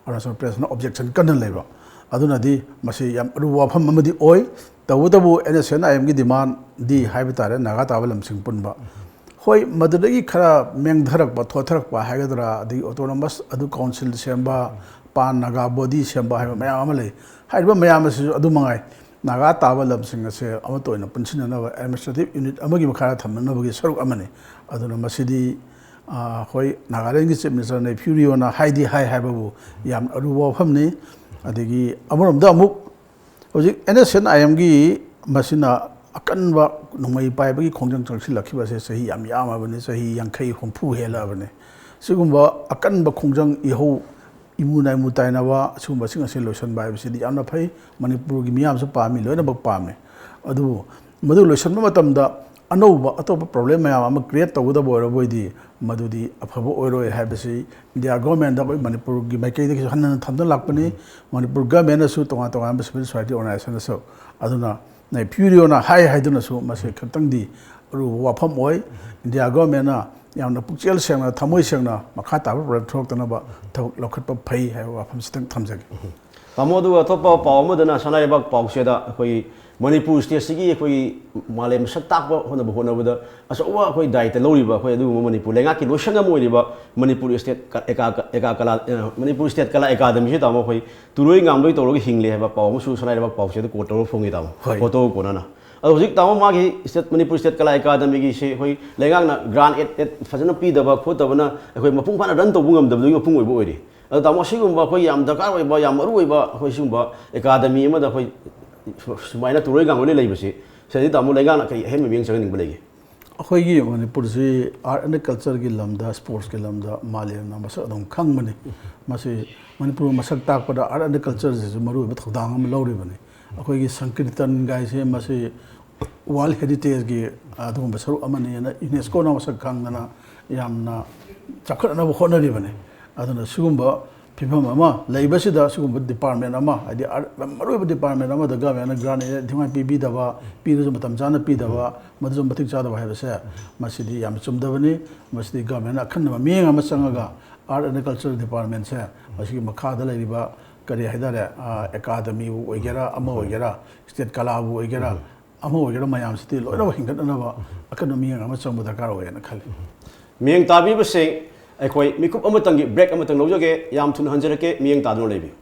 ꯑꯔꯨꯅꯥꯆꯜ ꯄ꯭ꯔꯗꯦꯁꯅ ꯑꯣꯕꯖꯦꯛꯁꯟ ꯀꯟꯅ ꯂꯩꯕ꯫ ꯑꯗꯨꯅꯗꯤ ꯃꯁꯤ ꯌꯥꯝ ꯑꯔꯨꯕ ꯋꯥꯐꯝ ꯑꯃꯗꯤ ꯑꯣꯏ꯫ ꯇꯧꯕꯇꯕꯨ ꯑꯦꯟ ꯑꯦꯁ ꯑꯦꯟ ꯑꯥꯏ ꯑꯦꯝꯒꯤ ꯗꯤꯃꯥꯟꯗꯤ ꯍꯥꯏꯕ ꯇꯥꯔꯦ, ꯅꯥꯒꯥ ꯇꯥꯕ ꯂꯝꯁꯤꯡ ꯄꯨꯟꯕ꯫ ꯍꯣꯏ, ꯃꯗꯨꯗꯒꯤ ꯈꯔ ꯃꯦꯡꯊꯔꯛꯄ, ꯊꯣꯠꯊꯔꯛꯄ ꯍꯥꯏꯒꯗ꯭ꯔꯥ, ꯑꯗꯒꯤ ꯑꯣꯇꯣꯅꯣꯃꯁ ꯑꯗꯨ ꯀꯥꯎꯟꯁꯤꯜ ꯁꯦꯝꯕ, ꯄꯥꯟ ꯅꯥꯒꯥ ꯕꯣꯗꯤ ꯁꯦꯝꯕ ꯍꯥꯏꯕ ꯃꯌꯥꯝ ꯑꯃ ꯂꯩ꯫ ꯍꯥꯏꯔꯤꯕ ꯃꯌꯥꯝ ꯑꯁꯤꯁꯨ ꯑꯗꯨ ꯃꯉꯥꯏ꯫ ꯅꯥꯒꯥ ꯇꯥꯕ ꯂꯝꯁꯤꯡ ꯑꯁꯦ ꯑꯃꯠꯇ ꯑꯣꯏꯅ ꯄꯨꯟꯁꯤꯟꯅꯅꯕ, ꯑꯦꯗꯃꯤꯅꯤꯁꯇ꯭ꯔꯦꯇꯤꯚ ꯌꯨꯅꯤꯠ ꯑꯃꯒꯤ ꯃꯈꯥꯗ ꯊꯝꯅꯅꯕꯒꯤ ꯁꯔꯨꯛ ꯑꯃꯅꯤ꯫ ꯑꯗꯨꯅ ꯃꯁꯤꯗꯤ, ꯑ, ꯑꯩꯈꯣꯏ ꯅꯥꯒꯥꯂꯦꯟꯒꯤ ꯆꯤꯐ ꯃꯤꯅꯤꯁꯇꯔ ꯅꯦꯐ꯭ꯌꯨ ꯔꯤꯑꯣꯅ ꯍꯥꯏꯗꯤ ꯍꯥꯏ ꯍꯥꯏꯕꯕꯨ ꯌꯥꯝ ꯑꯔꯨꯕ ꯋꯥꯐꯝꯅꯤ꯫ ꯑꯗꯒꯤ ꯑꯃꯔꯣꯝꯗ ꯑꯃꯨꯛ ꯍꯧꯖꯤꯛ ꯑꯦꯟ ꯑꯦꯁ ꯑꯦꯟ ꯑꯥꯏ ꯑꯦꯝꯒꯤ ꯃꯁꯤꯅ ꯑꯀꯟꯕ ꯅꯣꯡꯃꯩ ꯄꯥꯏꯕꯒꯤ ꯈꯣꯡꯖꯪ ꯆꯪꯁꯤꯜꯂꯛꯈꯤꯕꯁꯦ ꯆꯍꯤ ꯌꯥꯝ ꯌꯥꯝꯃꯕꯅꯤ, ꯆꯍꯤ ꯌꯥꯡꯈꯩ ꯍꯨꯝꯐꯨ ꯍꯦꯜꯂꯛꯑꯕꯅꯤ꯫ ꯁꯤꯒꯨꯝꯕ ꯑꯀꯟꯕ ꯈꯣꯡꯖꯪ, ꯏꯍꯧ, ꯏꯃꯨ ꯅꯥꯏꯃꯨ ꯇꯥꯏꯅꯕ, ꯑꯁꯤꯒꯨꯝꯕꯁꯤꯡ ꯑꯁꯤ ꯂꯣꯏꯁꯤꯟꯕ ꯍꯥꯏꯕꯁꯤꯗꯤ ꯌꯥꯝꯅ ꯐꯩ꯫ ꯃꯅꯤꯄꯨꯔꯒꯤ ꯃꯤꯌꯥꯝꯁꯨ ꯄꯥꯝꯃꯤ, ꯂꯣꯏꯅꯃꯛ ꯄꯥꯝꯃꯤ꯫ ꯑꯗꯨꯕꯨ ꯃꯗꯨ ꯂꯣꯏꯁꯤꯟꯕ ꯃꯇꯝꯗ ꯑꯅꯧꯕ ꯑꯇꯣꯞꯄ ꯄ꯭ꯔꯣꯕ꯭ꯂꯦꯝ ꯃꯌꯥꯝ ꯑꯃ ꯀ꯭ꯔꯤꯌꯦꯠ ꯇꯧꯒꯗꯕ ꯑꯣꯏꯔꯕꯣꯏꯗꯤ ꯃꯗꯨꯗꯤ ꯑꯐꯕ ꯑꯣꯏꯔꯣꯏ ꯍꯥꯏꯕꯁꯤ ꯏꯟꯗꯤꯌꯥ ꯒꯣꯔꯃꯦꯟꯗ ꯑꯩꯈꯣꯏ ꯃꯅꯤꯄꯨꯔꯒꯤ ꯃꯥꯏꯀꯩꯗꯒꯤꯁꯨ ꯍꯟꯅ ꯍꯟꯅ ꯊꯝꯗꯨꯅ ꯂꯥꯛꯄꯅꯤ꯫ ꯃꯅꯤꯄꯨꯔ ꯒꯣꯔꯃꯦꯟꯅꯁꯨ ꯇꯣꯉꯥꯟ ꯇꯣꯉꯥꯟꯕ ꯁꯤꯚꯤꯜ ꯁꯣꯁꯥꯏꯇꯤ ꯑꯣꯔꯒꯅꯥꯏꯖꯦꯁꯟꯅꯁꯨ꯫ ꯑꯗꯨꯅ ꯅꯦꯐ꯭ꯌꯨ ꯔꯤꯑꯣꯅ ꯍꯥꯏ ꯍꯥꯏꯗꯨꯅꯁꯨ ꯃꯁꯤ ꯈꯤꯇꯪꯗꯤ ꯑꯔꯨꯕ ꯋꯥꯐꯝ ꯑꯣꯏ꯫ ꯏꯟꯗꯤꯌꯥ ꯒꯣꯔꯃꯦꯟꯅ ꯌꯥꯝꯅ ꯄꯨꯛꯆꯦꯜ ꯁꯦꯡꯅ, ꯊꯃꯣꯏ ꯁꯦꯡꯅ ꯃꯈꯥ ꯇꯥꯕ ꯄ꯭ꯔꯣꯕ꯭ꯂꯦꯝ ꯊꯣꯛꯂꯛꯇꯅꯕ ꯊꯕꯛ ꯂꯧꯈꯠꯄ ꯐꯩ ꯍꯥꯏꯕ ꯋꯥꯐꯝꯁꯤꯇꯪ ꯊꯝꯖꯒꯦ꯫ ꯇꯥꯃꯣ, ꯑꯗꯨꯒ ꯑꯇꯣꯞꯄ ꯄꯥꯎ ꯑꯃꯗꯅ ꯁꯅꯥ ꯂꯩꯕꯥꯛ ꯄꯥꯎꯆꯦꯗ ꯑꯩꯈꯣꯏꯒꯤ ꯃꯅꯤꯄꯨꯔ ꯁ꯭ꯇꯦꯠꯁꯤꯒꯤ ꯑꯩꯈꯣꯏꯒꯤ ꯃꯥꯂꯦꯝ ꯁꯛ ꯇꯥꯛꯄ ꯍꯣꯠꯅꯕ ꯍꯣꯠꯅꯕꯗ ꯑꯆꯧꯕ ꯑꯩꯈꯣꯏ ꯗꯥꯏꯇ ꯂꯧꯔꯤꯕ, ꯑꯩꯈꯣꯏ ꯑꯗꯨꯒꯨꯝꯕ ꯃꯅꯤꯄꯨꯔ ꯂꯩꯉꯥꯛꯀꯤ ꯂꯣꯏꯁꯪ ꯑꯃ ꯑꯣꯏꯔꯤꯕ ꯃꯅꯤꯄꯨꯔ ꯁ꯭ꯇꯦꯠ ꯀ-, ꯑꯦꯀꯥ-, ꯑꯦꯀꯥ ꯀꯂꯥ, ꯑ, ꯃꯅꯤꯄꯨꯔ ꯁ꯭ꯇꯦꯠ ꯀꯂꯥ ꯑꯦꯀꯥꯗꯃꯤꯁꯤ, ꯇꯥꯃꯣ, ꯑꯩꯈꯣꯏ ꯇꯨꯔꯣꯏ ꯉꯥꯝꯂꯣꯏ ꯇꯧꯔꯒ ꯍꯤꯡꯂꯦ ꯍꯥꯏꯕ ꯄꯥꯎ ꯑꯃꯁꯨ ꯁꯅꯥ ꯂꯩꯕꯥꯛ ꯄꯥꯎꯆꯦꯗ ꯀꯣꯠ ꯇꯧꯔꯒ ꯐꯣꯡꯉꯤ, ꯇꯥꯃꯣ꯫ ꯍꯣꯏ꯫ ꯐꯣꯇꯣꯒ ꯀꯣꯟꯅꯅ꯫ ꯑꯗꯣ ꯍꯧꯖꯤꯛ, ꯇꯥꯃꯣ, ꯃꯥꯒꯤ ꯁ꯭ꯇꯦꯠ, ꯃꯅꯤꯄꯨꯔ ꯁ꯭ꯇꯦꯠ ꯀꯂꯥ ꯑꯦꯀꯥꯗꯃꯤꯒꯤꯁꯤ ꯑꯩꯈꯣꯏ ꯂꯩꯉꯥꯛꯅ ꯒ꯭ꯔꯥꯟ ꯑꯦꯠ, ꯑꯦꯠ ꯐꯖꯅ ꯄꯤꯗꯕ ꯈꯣꯠꯇꯕꯅ ꯑꯩꯈꯣꯏ ꯃꯄꯨꯡ ꯐꯥꯅ ꯔꯟ ꯇꯧꯕ ꯉꯝꯗꯕꯗꯨꯒꯤ ꯃꯄꯨꯡ ꯑꯣꯏꯕ ꯑꯣꯏꯔꯤ꯫ ꯑꯗꯣ, ꯇꯥꯃꯣ, ꯑꯁꯤꯒꯨꯝꯕ ꯑꯩꯈꯣꯏ ꯌꯥꯝ ꯗꯔꯀꯥꯔ ꯑꯣꯏꯕ, ꯌꯥꯝ ꯃꯔꯨ ꯑꯣꯏꯕ ꯑꯩꯈꯣꯏ ꯁꯤꯒꯨꯝꯕ ꯑꯦꯀꯥꯗꯃꯤ ꯑꯃꯗ ꯑꯩꯈꯣꯏ ꯁꯨꯃꯥꯏꯅ ꯇꯨꯔꯣꯏ ꯉꯥꯡꯂꯣꯏ ꯂꯩꯕꯁꯤ, ꯁꯤꯗꯗꯤ, ꯇꯥꯃꯣ, ꯂꯩꯉꯥꯛꯅ ꯀꯔꯤ ꯑꯍꯦꯟꯕ ꯃꯤꯠꯌꯦꯡ ꯆꯪꯍꯟꯅꯤꯡꯕ ꯂꯩꯒꯦ? ꯑꯩꯈꯣꯏꯒꯤ ꯃꯅꯤꯄꯨꯔꯁꯤ ꯑꯥꯔꯠ ꯑꯦꯟ ꯀꯜꯆꯔꯒꯤ ꯂꯝꯗ, ꯁ꯭ꯄꯣꯔꯠꯁꯀꯤ ꯂꯝꯗ ꯃꯥꯂꯦꯝꯅ ꯃꯁꯛ ꯑꯗꯨꯝ ꯈꯪꯕꯅꯤ꯫ ꯃꯁꯤ ꯃꯅꯤꯄꯨꯔ ꯃꯁꯛ ꯇꯥꯛꯄꯗ ꯑꯥꯔꯠ ꯑꯦꯟ ꯀꯜꯆꯔꯁꯤꯁꯨ ꯃꯔꯨꯑꯣꯏꯕ ꯊꯧꯗꯥꯡ ꯑꯃ ꯂꯧꯔꯤꯕꯅꯤ꯫ ꯑꯩꯈꯣꯏꯒꯤ ꯁꯪꯀꯤꯔꯇꯟ ꯒꯥꯏꯁꯦ ꯃꯁꯤ ꯋꯥꯔꯜ ꯍꯦꯔꯤꯇꯦꯖꯀꯤ ꯑꯗꯨꯒꯨꯝꯕ ꯁꯔꯨꯛ ꯑꯃꯅꯤꯅ ꯌꯨꯅꯦꯁꯀꯣꯅ ꯃꯁꯛ ꯈꯪꯗꯅ ꯌꯥꯝꯅ ꯆꯥꯎꯈꯠꯅꯕ ꯍꯣꯠꯅꯔꯤꯕꯅꯤ꯫ ꯑꯗꯨꯅ ꯁꯤꯒꯨꯝꯕ ꯐꯤꯕꯝ ꯑꯃ ꯂꯩꯕꯁꯤꯗ, ꯁꯤꯒꯨꯝꯕ ꯗꯤꯄꯥꯔꯠꯃꯦꯟ ꯑꯃ, ꯍꯥꯏꯗꯤ ꯑꯥꯔꯠ-, ꯃꯔꯨꯑꯣꯏꯕ ꯗꯤꯄꯥꯔꯠꯃꯦꯟ ꯑꯃꯗ ꯒꯚꯔꯟꯃꯦꯟꯅ ꯒ꯭ꯔꯥꯟ ꯏꯟꯊꯤꯉꯥꯏ ꯄꯤꯕꯤꯗꯕ, ꯄꯤꯔꯁꯨ ꯃꯇꯝ ꯆꯥꯅ ꯄꯤꯗꯕ, ꯃꯗꯨꯁꯨ ꯃꯇꯤꯛ ꯆꯥꯗꯕ ꯍꯥꯏꯕꯁꯦ, ꯃꯁꯤꯗꯤ ꯌꯥꯝꯅ ꯆꯨꯝꯗꯕꯅꯤ꯫ ꯃꯁꯤꯗꯤ ꯒꯚꯔꯟꯃꯦꯟꯅ ꯑꯈꯟꯅꯕ ꯃꯤꯠꯌꯦꯡ ꯑꯃ ꯆꯪꯉꯒ, ꯑꯥꯔꯠ ꯑꯦꯟ ꯀꯜꯆꯔ ꯗꯤꯄꯥꯔꯠꯃꯦꯟꯁꯦ, ꯃꯁꯤꯒꯤ ꯃꯈꯥꯗ ꯂꯩꯔꯤꯕ, ꯀꯔꯤ ꯍꯥꯏꯇꯥꯔꯦ, ꯑ, ꯑꯦꯀꯥꯗꯃꯤꯕꯨ ꯑꯣꯏꯒꯦꯔꯥ, ꯑꯃ ꯑꯣꯏꯒꯦꯔꯥ, ꯁ꯭ꯇꯦꯠ ꯀꯂꯥꯕꯨ ꯑꯣꯏꯒꯦꯔꯥ, ꯑꯃ ꯑꯣꯏꯒꯦꯔꯥ, ꯃꯌꯥꯝꯁꯤꯗꯤ ꯂꯣꯏꯅꯃꯛ ꯍꯤꯡꯒꯠꯅꯅꯕ ꯑꯀꯟꯕ ꯃꯤꯠꯌꯦꯡ ꯑꯃ ꯆꯪꯕ ꯗꯔꯀꯥꯔ ꯑꯣꯏꯌꯦꯅ ꯈꯜꯂꯤ꯫ ꯃꯤꯠꯌꯦꯡ ꯇꯥꯕꯤꯕꯁꯤꯡ, ꯑꯩꯈꯣꯏ ꯃꯤꯀꯨꯞ ꯑꯃꯇꯪꯒꯤ ꯕ꯭ꯔꯦꯛ ꯑꯃꯇꯪ ꯂꯧꯖꯒꯦ꯫ ꯌꯥꯝ ꯊꯨꯅ ꯍꯟꯖꯔꯛꯀꯦ, ꯃꯤꯠꯌꯦꯡ ꯇꯥꯗꯨꯅ ꯂꯩꯕꯤꯌꯨ꯫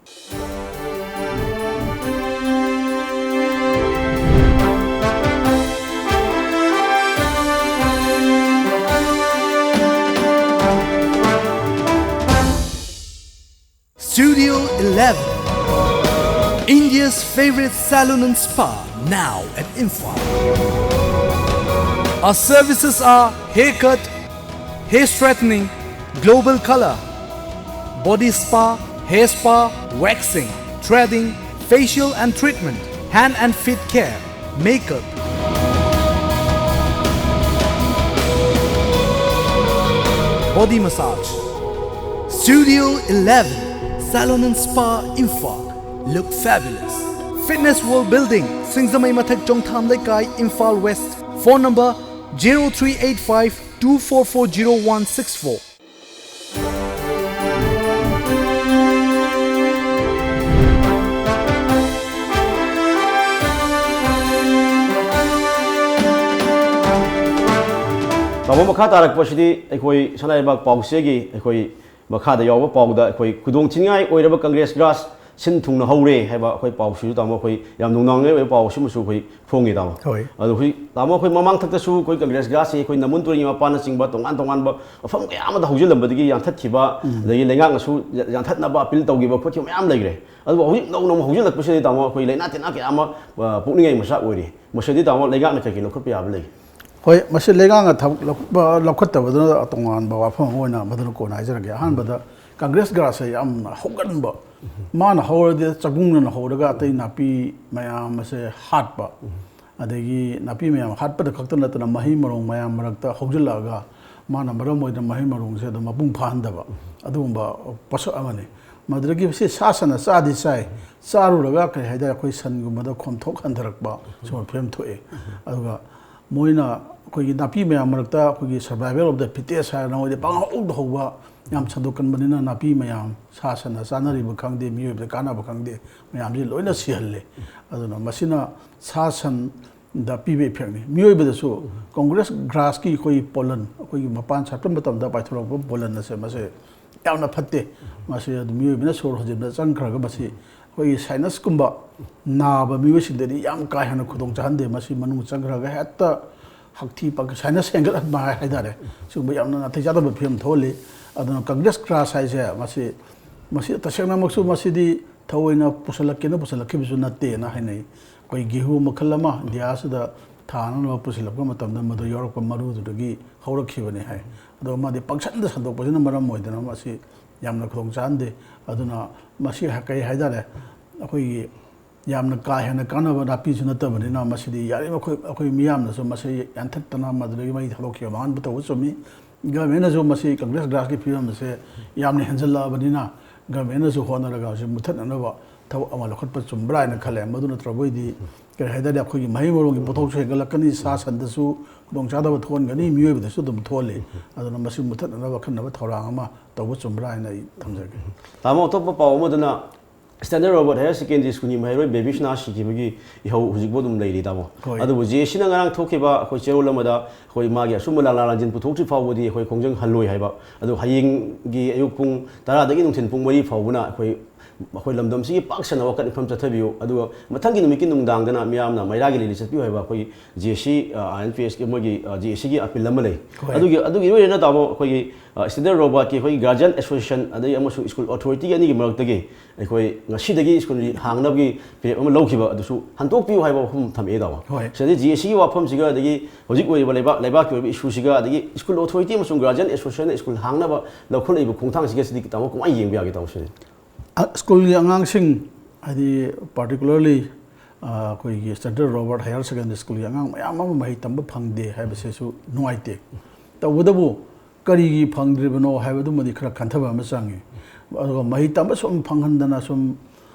Studio eleven, India's favorite salon and spa, now at Imphal. Our services are haircut, hair straightening, global color, body spa, hair spa, waxing, threading, facial and treatment, hand and feet care, makeup, body massage. Studio eleven, Salon and Spa, Imphal. Look fabulous. Fitness World Building, Singzamei Mathak, Chongtham Leikai, Imphal West. Phone number zero three eight five two four four zero one six four. ꯇꯥꯃꯣ, ꯃꯈꯥ ꯇꯥꯔꯛꯄꯁꯤꯗꯤ ꯑꯩꯈꯣꯏ ꯁꯅꯥ ꯂꯩꯕꯥꯛ ꯄꯥꯎꯆꯦꯒꯤ ꯑꯩꯈꯣꯏ ꯃꯈꯥꯗ ꯌꯥꯎꯕ ꯄꯥꯎꯗ ꯑꯩꯈꯣꯏ ꯈꯨꯗꯣꯡ ꯊꯤꯅꯤꯡꯉꯥꯏ ꯑꯣꯏꯔꯕ ꯀꯪꯒ꯭ꯔꯦꯁ ꯒ꯭ꯔꯥꯁ ꯁꯤꯟ ꯊꯨꯡꯅ ꯍꯧꯔꯦ ꯍꯥꯏꯕ ꯑꯩꯈꯣꯏ ꯄꯥꯎꯁꯤꯁꯨ, ꯇꯥꯃꯣ, ꯑꯩꯈꯣꯏ ꯌꯥꯝ ꯅꯨꯡꯅꯥꯡꯅꯤꯡꯉꯥꯏ ꯑꯣꯏꯕ ꯄꯥꯎ ꯑꯁꯤꯃꯁꯨ ꯑꯩꯈꯣꯏ ꯐꯣꯡꯉꯤ, ꯇꯥꯃꯣ꯫ ꯍꯣꯏ꯫ ꯑꯗꯣ ꯍꯧꯖꯤꯛ, ꯇꯥꯃꯣ, ꯑꯩꯈꯣꯏ ꯃꯃꯥꯡ ꯊꯛꯇꯁꯨ ꯑꯩꯈꯣꯏ ꯀꯪꯒ꯭ꯔꯦꯁ ꯒ꯭ꯔꯥꯁꯁꯤ ꯑꯩꯈꯣꯏ ꯅꯝꯕꯨꯜ ꯇꯨꯔꯦꯜꯒꯤ ꯃꯄꯥꯟꯅꯆꯤꯡꯕ ꯇꯣꯉꯥꯟ ꯇꯣꯉꯥꯟꯕ ꯃꯐꯝ ꯀꯌꯥ ꯑꯃꯗ ꯍꯧꯖꯤꯜꯂꯝꯕꯗꯒꯤ ꯌꯥꯟꯊꯠꯈꯤꯕ, ꯎꯝ꯫ ꯑꯗꯒꯤ ꯂꯩꯉꯥꯛꯅꯁꯨ ꯌꯥ-, ꯌꯥꯟꯊꯠꯅꯕ ꯑꯄꯤꯜ ꯇꯧꯈꯤꯕ ꯈꯣꯠꯈꯤꯕ ꯃꯌꯥꯝ ꯂꯩꯈ꯭ꯔꯦ꯫ ꯑꯗꯨꯕꯨ ꯍꯧꯖꯤꯛ ꯅꯧꯅ ꯑꯃꯨꯛ ꯍꯧꯖꯤꯜꯂꯛꯄꯁꯤꯗꯤ, ꯇꯥꯃꯣ, ꯑꯩꯈꯣꯏ ꯂꯥꯏꯅꯥ ꯇꯤꯟꯅꯥ ꯀꯌꯥ ꯑꯃ, ꯑ, ꯄꯣꯛꯅꯤꯡꯉꯥꯏ ꯃꯆꯥꯛ ꯑꯣꯏꯔꯤ꯫ ꯃꯁꯤꯗꯤ, ꯇꯥꯃꯣ, ꯂꯩꯉꯥꯛꯅ ꯀꯩ ꯀꯩ ꯂꯧꯈꯠꯄ ꯌꯥꯕ ꯂꯩ? ꯍꯣꯏ, ꯃꯁꯤ ꯂꯩꯉꯥꯛꯅ ꯊꯕꯛ ꯂꯧꯈꯠ-, ꯂꯧꯈꯠꯇꯕꯗꯨꯅ ꯇꯣꯉꯥꯟꯕ ꯋꯥꯐꯝ ꯑꯃ ꯑꯣꯏꯅ ꯃꯗꯨꯅ ꯀꯣꯟꯅ ꯍꯥꯏꯖꯔꯒꯦ꯫ ꯑꯍꯥꯟꯕꯗ, ꯀꯪꯒ꯭ꯔꯦꯁ ꯒ꯭ꯔꯥꯁꯁꯦ ꯌꯥꯝꯅ ꯍꯧꯒꯟꯕ, ꯃꯥꯅ ꯍꯧꯔꯗꯤ ꯆꯒꯨꯡꯅꯅ ꯍꯧꯔꯒ ꯑꯇꯩ ꯅꯥꯄꯤ ꯃꯌꯥꯝ ꯑꯁꯦ ꯍꯥꯠꯄ, ꯑꯗꯒꯤ ꯅꯥꯄꯤ ꯃꯌꯥꯝ ꯍꯥꯠꯄꯗ ꯈꯛꯇ ꯅꯠꯇꯅ ꯃꯍꯩ ꯃꯔꯣꯡ ꯃꯌꯥꯝ ꯃꯔꯛꯇ ꯍꯧꯖꯤꯜꯂꯛꯑꯒ ꯃꯥꯅ ꯃꯔꯝ ꯑꯣꯏꯗꯅ ꯃꯍꯩ ꯃꯔꯣꯡꯁꯦ ꯑꯗꯨꯝ ꯃꯄꯨꯡ ꯐꯥꯍꯟꯗꯕ, ꯑꯗꯨꯒꯨꯝꯕ ꯄꯣꯠꯁꯛ ꯑꯃꯅꯤ꯫ ꯃꯗꯨꯗꯒꯤ ꯁꯤ ꯁꯥ ꯁꯟꯅ ꯆꯥꯗꯤ ꯆꯥꯏ, ꯆꯥꯔꯨꯔꯒ ꯀꯔꯤ ꯍꯥꯏꯇꯥꯔꯦ, ꯑꯩꯈꯣꯏ ꯁꯟꯒꯨꯝꯕꯗ ꯈꯣꯝꯊꯣꯛ ꯍꯟꯊꯔꯛꯄ ꯁꯤꯒꯨꯝꯕ ꯐꯤꯕꯝ ꯊꯣꯛꯑꯦ꯫ ꯑꯗꯨꯒ ꯃꯣꯏꯅ ꯑꯩꯈꯣꯏꯒꯤ ꯅꯥꯄꯤ ꯃꯌꯥꯝ ꯃꯔꯛꯇ ꯑꯩꯈꯣꯏꯒꯤ survival of the fittest ꯍꯥꯏꯔꯅ ꯃꯣꯏꯗꯤ ꯄꯪꯍꯧꯗ ꯍꯧꯕ, ꯌꯥꯝ ꯁꯟꯗꯣꯛꯀꯟꯕꯅꯤꯅ ꯅꯥꯄꯤ ꯃꯌꯥꯝ ꯁꯥ ꯁꯟꯅ ꯆꯥꯅꯔꯤꯕ ꯈꯪꯗꯦ, ꯃꯤꯑꯣꯏꯕꯗ ꯀꯥꯟꯅꯕ ꯈꯪꯗꯦ, ꯃꯌꯥꯝꯁꯤ ꯂꯣꯏꯅ ꯁꯤꯍꯜꯂꯦ꯫ ꯑꯗꯨꯅ ꯃꯁꯤꯅ ꯁꯥ ꯁꯟꯗ ꯄꯤꯕ effectꯅꯤ꯫ ꯃꯤꯑꯣꯏꯕꯗꯁꯨ Congress grassꯀꯤ ꯑꯩꯈꯣꯏꯒꯤ pollen, ꯑꯩꯈꯣꯏꯒꯤ ꯃꯄꯥꯟ ꯁꯥꯠꯄ ꯃꯇꯝꯗ ꯄꯥꯏꯊꯣꯔꯛꯄ pollen ꯑꯁꯦ, ꯃꯁꯦ ꯌꯥꯝꯅ ꯐꯠꯇꯦ꯫ ꯃꯁꯤ ꯑꯗꯨꯝ ꯃꯤꯑꯣꯏꯕꯅ ꯁꯣꯔ ꯍꯣꯟꯖꯤꯟꯕꯗ ꯆꯪꯈ꯭ꯔꯒ ꯃꯁꯤ ꯑꯩꯈꯣꯏꯒꯤ sinusꯀꯨꯝꯕ ꯅꯥꯕ ꯃꯤꯑꯣꯏꯁꯤꯡꯗꯗꯤ ꯌꯥꯝ ꯀꯥ ꯍꯦꯟꯅ ꯈꯨꯗꯣꯡ ꯆꯥꯍꯟꯗꯦ꯫ ꯃꯁꯤ ꯃꯅꯨꯡ ꯆꯪꯈ꯭ꯔꯒ ꯍꯦꯛꯇ ꯍꯛꯊꯤ ꯄꯛ-, sinus ꯍꯦꯟꯒꯠꯍꯟꯕ ꯍꯥꯏ, ꯍꯥꯏꯇꯥꯔꯦ꯫ ꯁꯤꯒꯨꯝꯕ ꯌꯥꯝꯅ ꯅꯥꯇꯩ ꯆꯥꯗꯕ ꯐꯤꯕꯝ ꯊꯣꯛꯍꯜꯂꯤ꯫ ꯑꯗꯨꯅ Congress grass ꯍꯥꯏꯁꯦ ꯃꯁꯤ, ꯃꯁꯤ ꯇꯁꯦꯡꯅꯃꯛꯁꯨ ꯃꯁꯤꯗꯤ ꯊꯑꯣꯏꯅ ꯄꯨꯁꯜꯂꯛꯀꯦꯅ ꯄꯨꯁꯜꯂꯛꯈꯤꯕꯁꯨ ꯅꯠꯇꯦꯅ ꯍꯥꯏꯅꯩ꯫ ꯑꯩꯈꯣꯏ ꯒꯦꯍꯨ ꯃꯈꯜ ꯑꯃ ꯏꯟꯗꯤꯌꯥꯁꯤꯗ ꯊꯥꯅꯅꯕ ꯄꯨꯁꯤꯜꯂꯛꯄ ꯃꯇꯝꯗ ꯃꯗꯨ ꯌꯥꯎꯔꯛꯄ ꯃꯔꯨꯗꯨꯗꯒꯤ ꯍꯧꯔꯛꯈꯤꯕꯅꯤ ꯍꯥꯏ꯫ ꯑꯗꯣ ꯃꯥꯗꯤ ꯄꯪꯁꯟꯗ ꯁꯟꯗꯣꯛꯄꯁꯤꯅ ꯃꯔꯝ ꯑꯣꯏꯗꯅ ꯃꯁꯤ ꯌꯥꯝꯅ ꯈꯨꯗꯣꯡ ꯆꯥꯍꯟꯗꯦ꯫ ꯑꯗꯨꯅ ꯃꯁꯤ ꯀꯔꯤ ꯍꯥꯏꯇꯥꯔꯦ, ꯑꯩꯈꯣꯏꯒꯤ ꯌꯥꯝꯅ ꯀꯥ ꯍꯦꯟꯅ ꯀꯥꯟꯅꯕ ꯅꯥꯄꯤꯁꯨ ꯅꯠꯇꯕꯅꯤꯅ ꯃꯁꯤꯗꯤ ꯌꯥꯔꯤꯕꯃꯈꯩ ꯑꯩꯈꯣꯏ ꯃꯤꯌꯥꯝꯅꯁꯨ ꯃꯁꯤ ꯌꯥꯟꯊꯠꯇꯅ ꯃꯗꯨꯗꯒꯤ ꯃꯩ ꯊꯥꯗꯣꯛꯈꯤꯕ ꯃꯥꯡꯍꯟꯕ ꯇꯧꯕ ꯆꯨꯝꯃꯤ꯫ Governmentꯅꯁꯨ ꯃꯁꯤ Congress grassꯀꯤ ꯐꯤꯕꯝ ꯑꯁꯦ ꯌꯥꯝꯅ ꯍꯦꯟꯖꯜꯂꯛꯑꯕꯅꯤꯅ governmentꯅꯁꯨ ꯍꯣꯠꯅꯔꯒ ꯃꯁꯤ ꯃꯨꯊꯠꯅꯅꯕ ꯊꯕꯛ ꯑꯃ ꯂꯧꯈꯠꯄ ꯆꯨꯝꯕ꯭ꯔꯥ ꯍꯥꯏꯅ ꯈꯜꯂꯦ꯫ ꯃꯗꯨ ꯅꯠꯇ꯭ꯔꯕ ꯑꯣꯏꯗꯤ ꯀꯔꯤ ꯍꯥꯏꯇꯥꯔꯦ, ꯑꯩꯈꯣꯏꯒꯤ ꯃꯍꯩ ꯃꯔꯣꯡꯒꯤ ꯄꯣꯠꯊꯣꯛꯁꯨ ꯍꯦꯟꯒꯠꯂꯛꯀꯅꯤ, ꯁꯥ ꯁꯟꯗꯁꯨ ꯈꯨꯗꯣꯡꯆꯥꯗꯕ ꯊꯣꯛꯍꯟꯒꯅꯤ, ꯃꯤꯑꯣꯏꯕꯗꯁꯨ ꯑꯗꯨꯝ ꯊꯣꯛꯍꯜꯂꯤ꯫ ꯑꯗꯨꯅ ꯃꯁꯤ ꯃꯨꯊꯠꯅꯅꯕ ꯑꯈꯟꯅꯕ ꯊꯧꯔꯥꯡ ꯑꯃ ꯇꯧꯕ ꯆꯨꯝꯕ꯭ꯔꯥ ꯍꯥꯏꯅ ꯑꯩ ꯊꯝꯖꯒꯦ꯫ ꯇꯥꯃꯣ, ꯑꯇꯣꯞꯄ ꯄꯥꯎ ꯑꯃꯗꯅ Standard Robert Higher Secondary Schoolꯒꯤ ꯃꯍꯩꯔꯣꯏ ꯕꯦꯕꯤꯁꯅꯥ ꯁꯤꯈꯤꯕꯒꯤ ꯏꯍꯧ ꯍꯧꯖꯤꯛꯐꯥꯎ ꯑꯗꯨꯝ ꯂꯩꯔꯤ, ꯇꯥꯃꯣ꯫ ꯍꯣꯏ꯫ ꯑꯗꯨꯕꯨ JACꯅ ꯉꯔꯥꯡ ꯊꯣꯛꯈꯤꯕ ꯑꯩꯈꯣꯏ ꯆꯦꯔꯣꯜ ꯑꯃꯗ ꯑꯩꯈꯣꯏ ꯃꯥꯒꯤ ꯑꯁꯨꯝꯕ ꯂꯥꯡꯂꯥ ꯂꯥꯡꯖꯤꯟ ꯄꯨꯊꯣꯛꯇ꯭ꯔꯤ ꯐꯥꯎꯕꯗꯤ ꯑꯩꯈꯣꯏ ꯈꯣꯡꯖꯪ ꯍꯜꯂꯣꯏ ꯍꯥꯏꯕ꯫ ꯑꯗꯨ ꯍꯌꯦꯡꯒꯤ ꯑꯌꯨꯛ ꯄꯨꯡ ꯇꯔꯥꯗꯒꯤ ꯅꯨꯡꯊꯤꯜ ꯄꯨꯡ ꯃꯔꯤ ꯐꯥꯎꯕꯅ ꯑꯩꯈꯣꯏ, ꯑꯩꯈꯣꯏ ꯂꯝꯗꯝꯁꯤꯒꯤ ꯄꯥꯛ ꯁꯟꯅ ꯋꯥꯀꯠ ꯃꯤꯐꯝ ꯆꯠꯊꯕꯤꯌꯨ꯫ ꯑꯗꯨꯒ ꯃꯊꯪꯒꯤ ꯅꯨꯃꯤꯠꯀꯤ ꯅꯨꯡꯗꯥꯡꯗꯅ ꯃꯤꯌꯥꯝꯅ ꯃꯩꯔꯥꯒꯤ ꯂꯤꯂꯤ ꯆꯠꯄꯤꯌꯨ ꯍꯥꯏꯕ ꯑꯩꯈꯣꯏꯒꯤ JAC, ꯑ, INPSꯀꯤ ꯃꯣꯏꯒꯤ, ꯑ, JACꯒꯤ appeal ꯑꯃ ꯂꯩ꯫ ꯍꯣꯏ꯫ ꯑꯗꯨꯒꯤ, ꯑꯗꯨꯒꯤ ꯏꯔꯣꯏꯅꯅ, ꯇꯥꯃꯣ, ꯑꯩꯈꯣꯏꯒꯤ, ꯑ, Standard Robertꯀꯤ ꯑꯩꯈꯣꯏꯒꯤ guardian association ꯑꯗꯒꯤ ꯑꯃꯁꯨꯡ school authority ꯑꯅꯤꯒꯤ ꯃꯔꯛꯇꯒꯤ ꯑꯩꯈꯣꯏ ꯉꯁꯤꯗꯒꯤ ꯁ꯭ꯀꯨꯜ ꯍꯥꯡꯅꯕꯒꯤ ꯐꯤꯔꯦꯞ ꯑꯃ ꯂꯧꯈꯤꯕ ꯑꯗꯨꯁꯨ ꯍꯟꯗꯣꯛꯄꯤꯌꯨ ꯍꯥꯏꯕ ꯋꯥꯐꯝ ꯊꯝꯃꯛꯑꯦ, ꯇꯥꯃꯣ꯫ ꯍꯣꯏ꯫ ꯁꯤꯗꯗꯤ JACꯒꯤ ꯋꯥꯐꯝꯁꯤꯒ ꯑꯗꯒꯤ ꯍꯧꯖꯤꯛ ꯑꯣꯏꯔꯤꯕ ꯂꯩꯕꯥꯛ, ꯂꯩꯕꯥꯛꯀꯤ ꯑꯣꯏꯕ issueꯁꯤꯒ ꯑꯗꯒꯤ school authorityꯅ ꯁ꯭ꯀꯨꯜ ꯍꯥꯡꯅꯕ ꯂꯧꯈꯠꯂꯛꯏꯕ ꯈꯣꯡꯊꯥꯡꯁꯤꯒ ꯁꯤꯗꯤ, ꯇꯥꯃꯣ, ꯀꯃꯥꯏꯅ ꯌꯦꯡꯕ ꯌꯥꯒꯦ, ꯇꯥꯃꯣ, ꯁꯤꯗꯤ? ꯑ, ꯁ꯭ꯀꯨꯜꯒꯤ ꯑꯉꯥꯡꯁꯤꯡ, ꯍꯥꯏꯗꯤ particularly, ꯑ, ꯑꯩꯈꯣꯏꯒꯤ Standard Robert Higher Secondary Schoolꯒꯤ ꯑꯉꯥꯡ ꯃꯌꯥꯝ ꯑꯃ ꯃꯍꯩ ꯇꯝꯕ ꯐꯪꯗꯦ ꯍꯥꯏꯕꯁꯤꯁꯨ ꯅꯨꯡꯉꯥꯏꯇꯦ꯫ ꯇꯧꯕꯇꯕꯨ ꯀꯔꯤꯒꯤ ꯐꯪꯗ꯭ꯔꯤꯕꯅꯣ ꯍꯥꯏꯕꯗꯨꯃꯗꯤ ꯈꯔ ꯈꯟꯊꯕ ꯑꯃ ꯆꯪꯉꯤ꯫ ꯑꯗꯨꯒ ꯃꯍꯩ ꯇꯝꯕ ꯁꯨꯝ ꯐꯪꯍꯟꯗꯅ ꯁꯨꯝ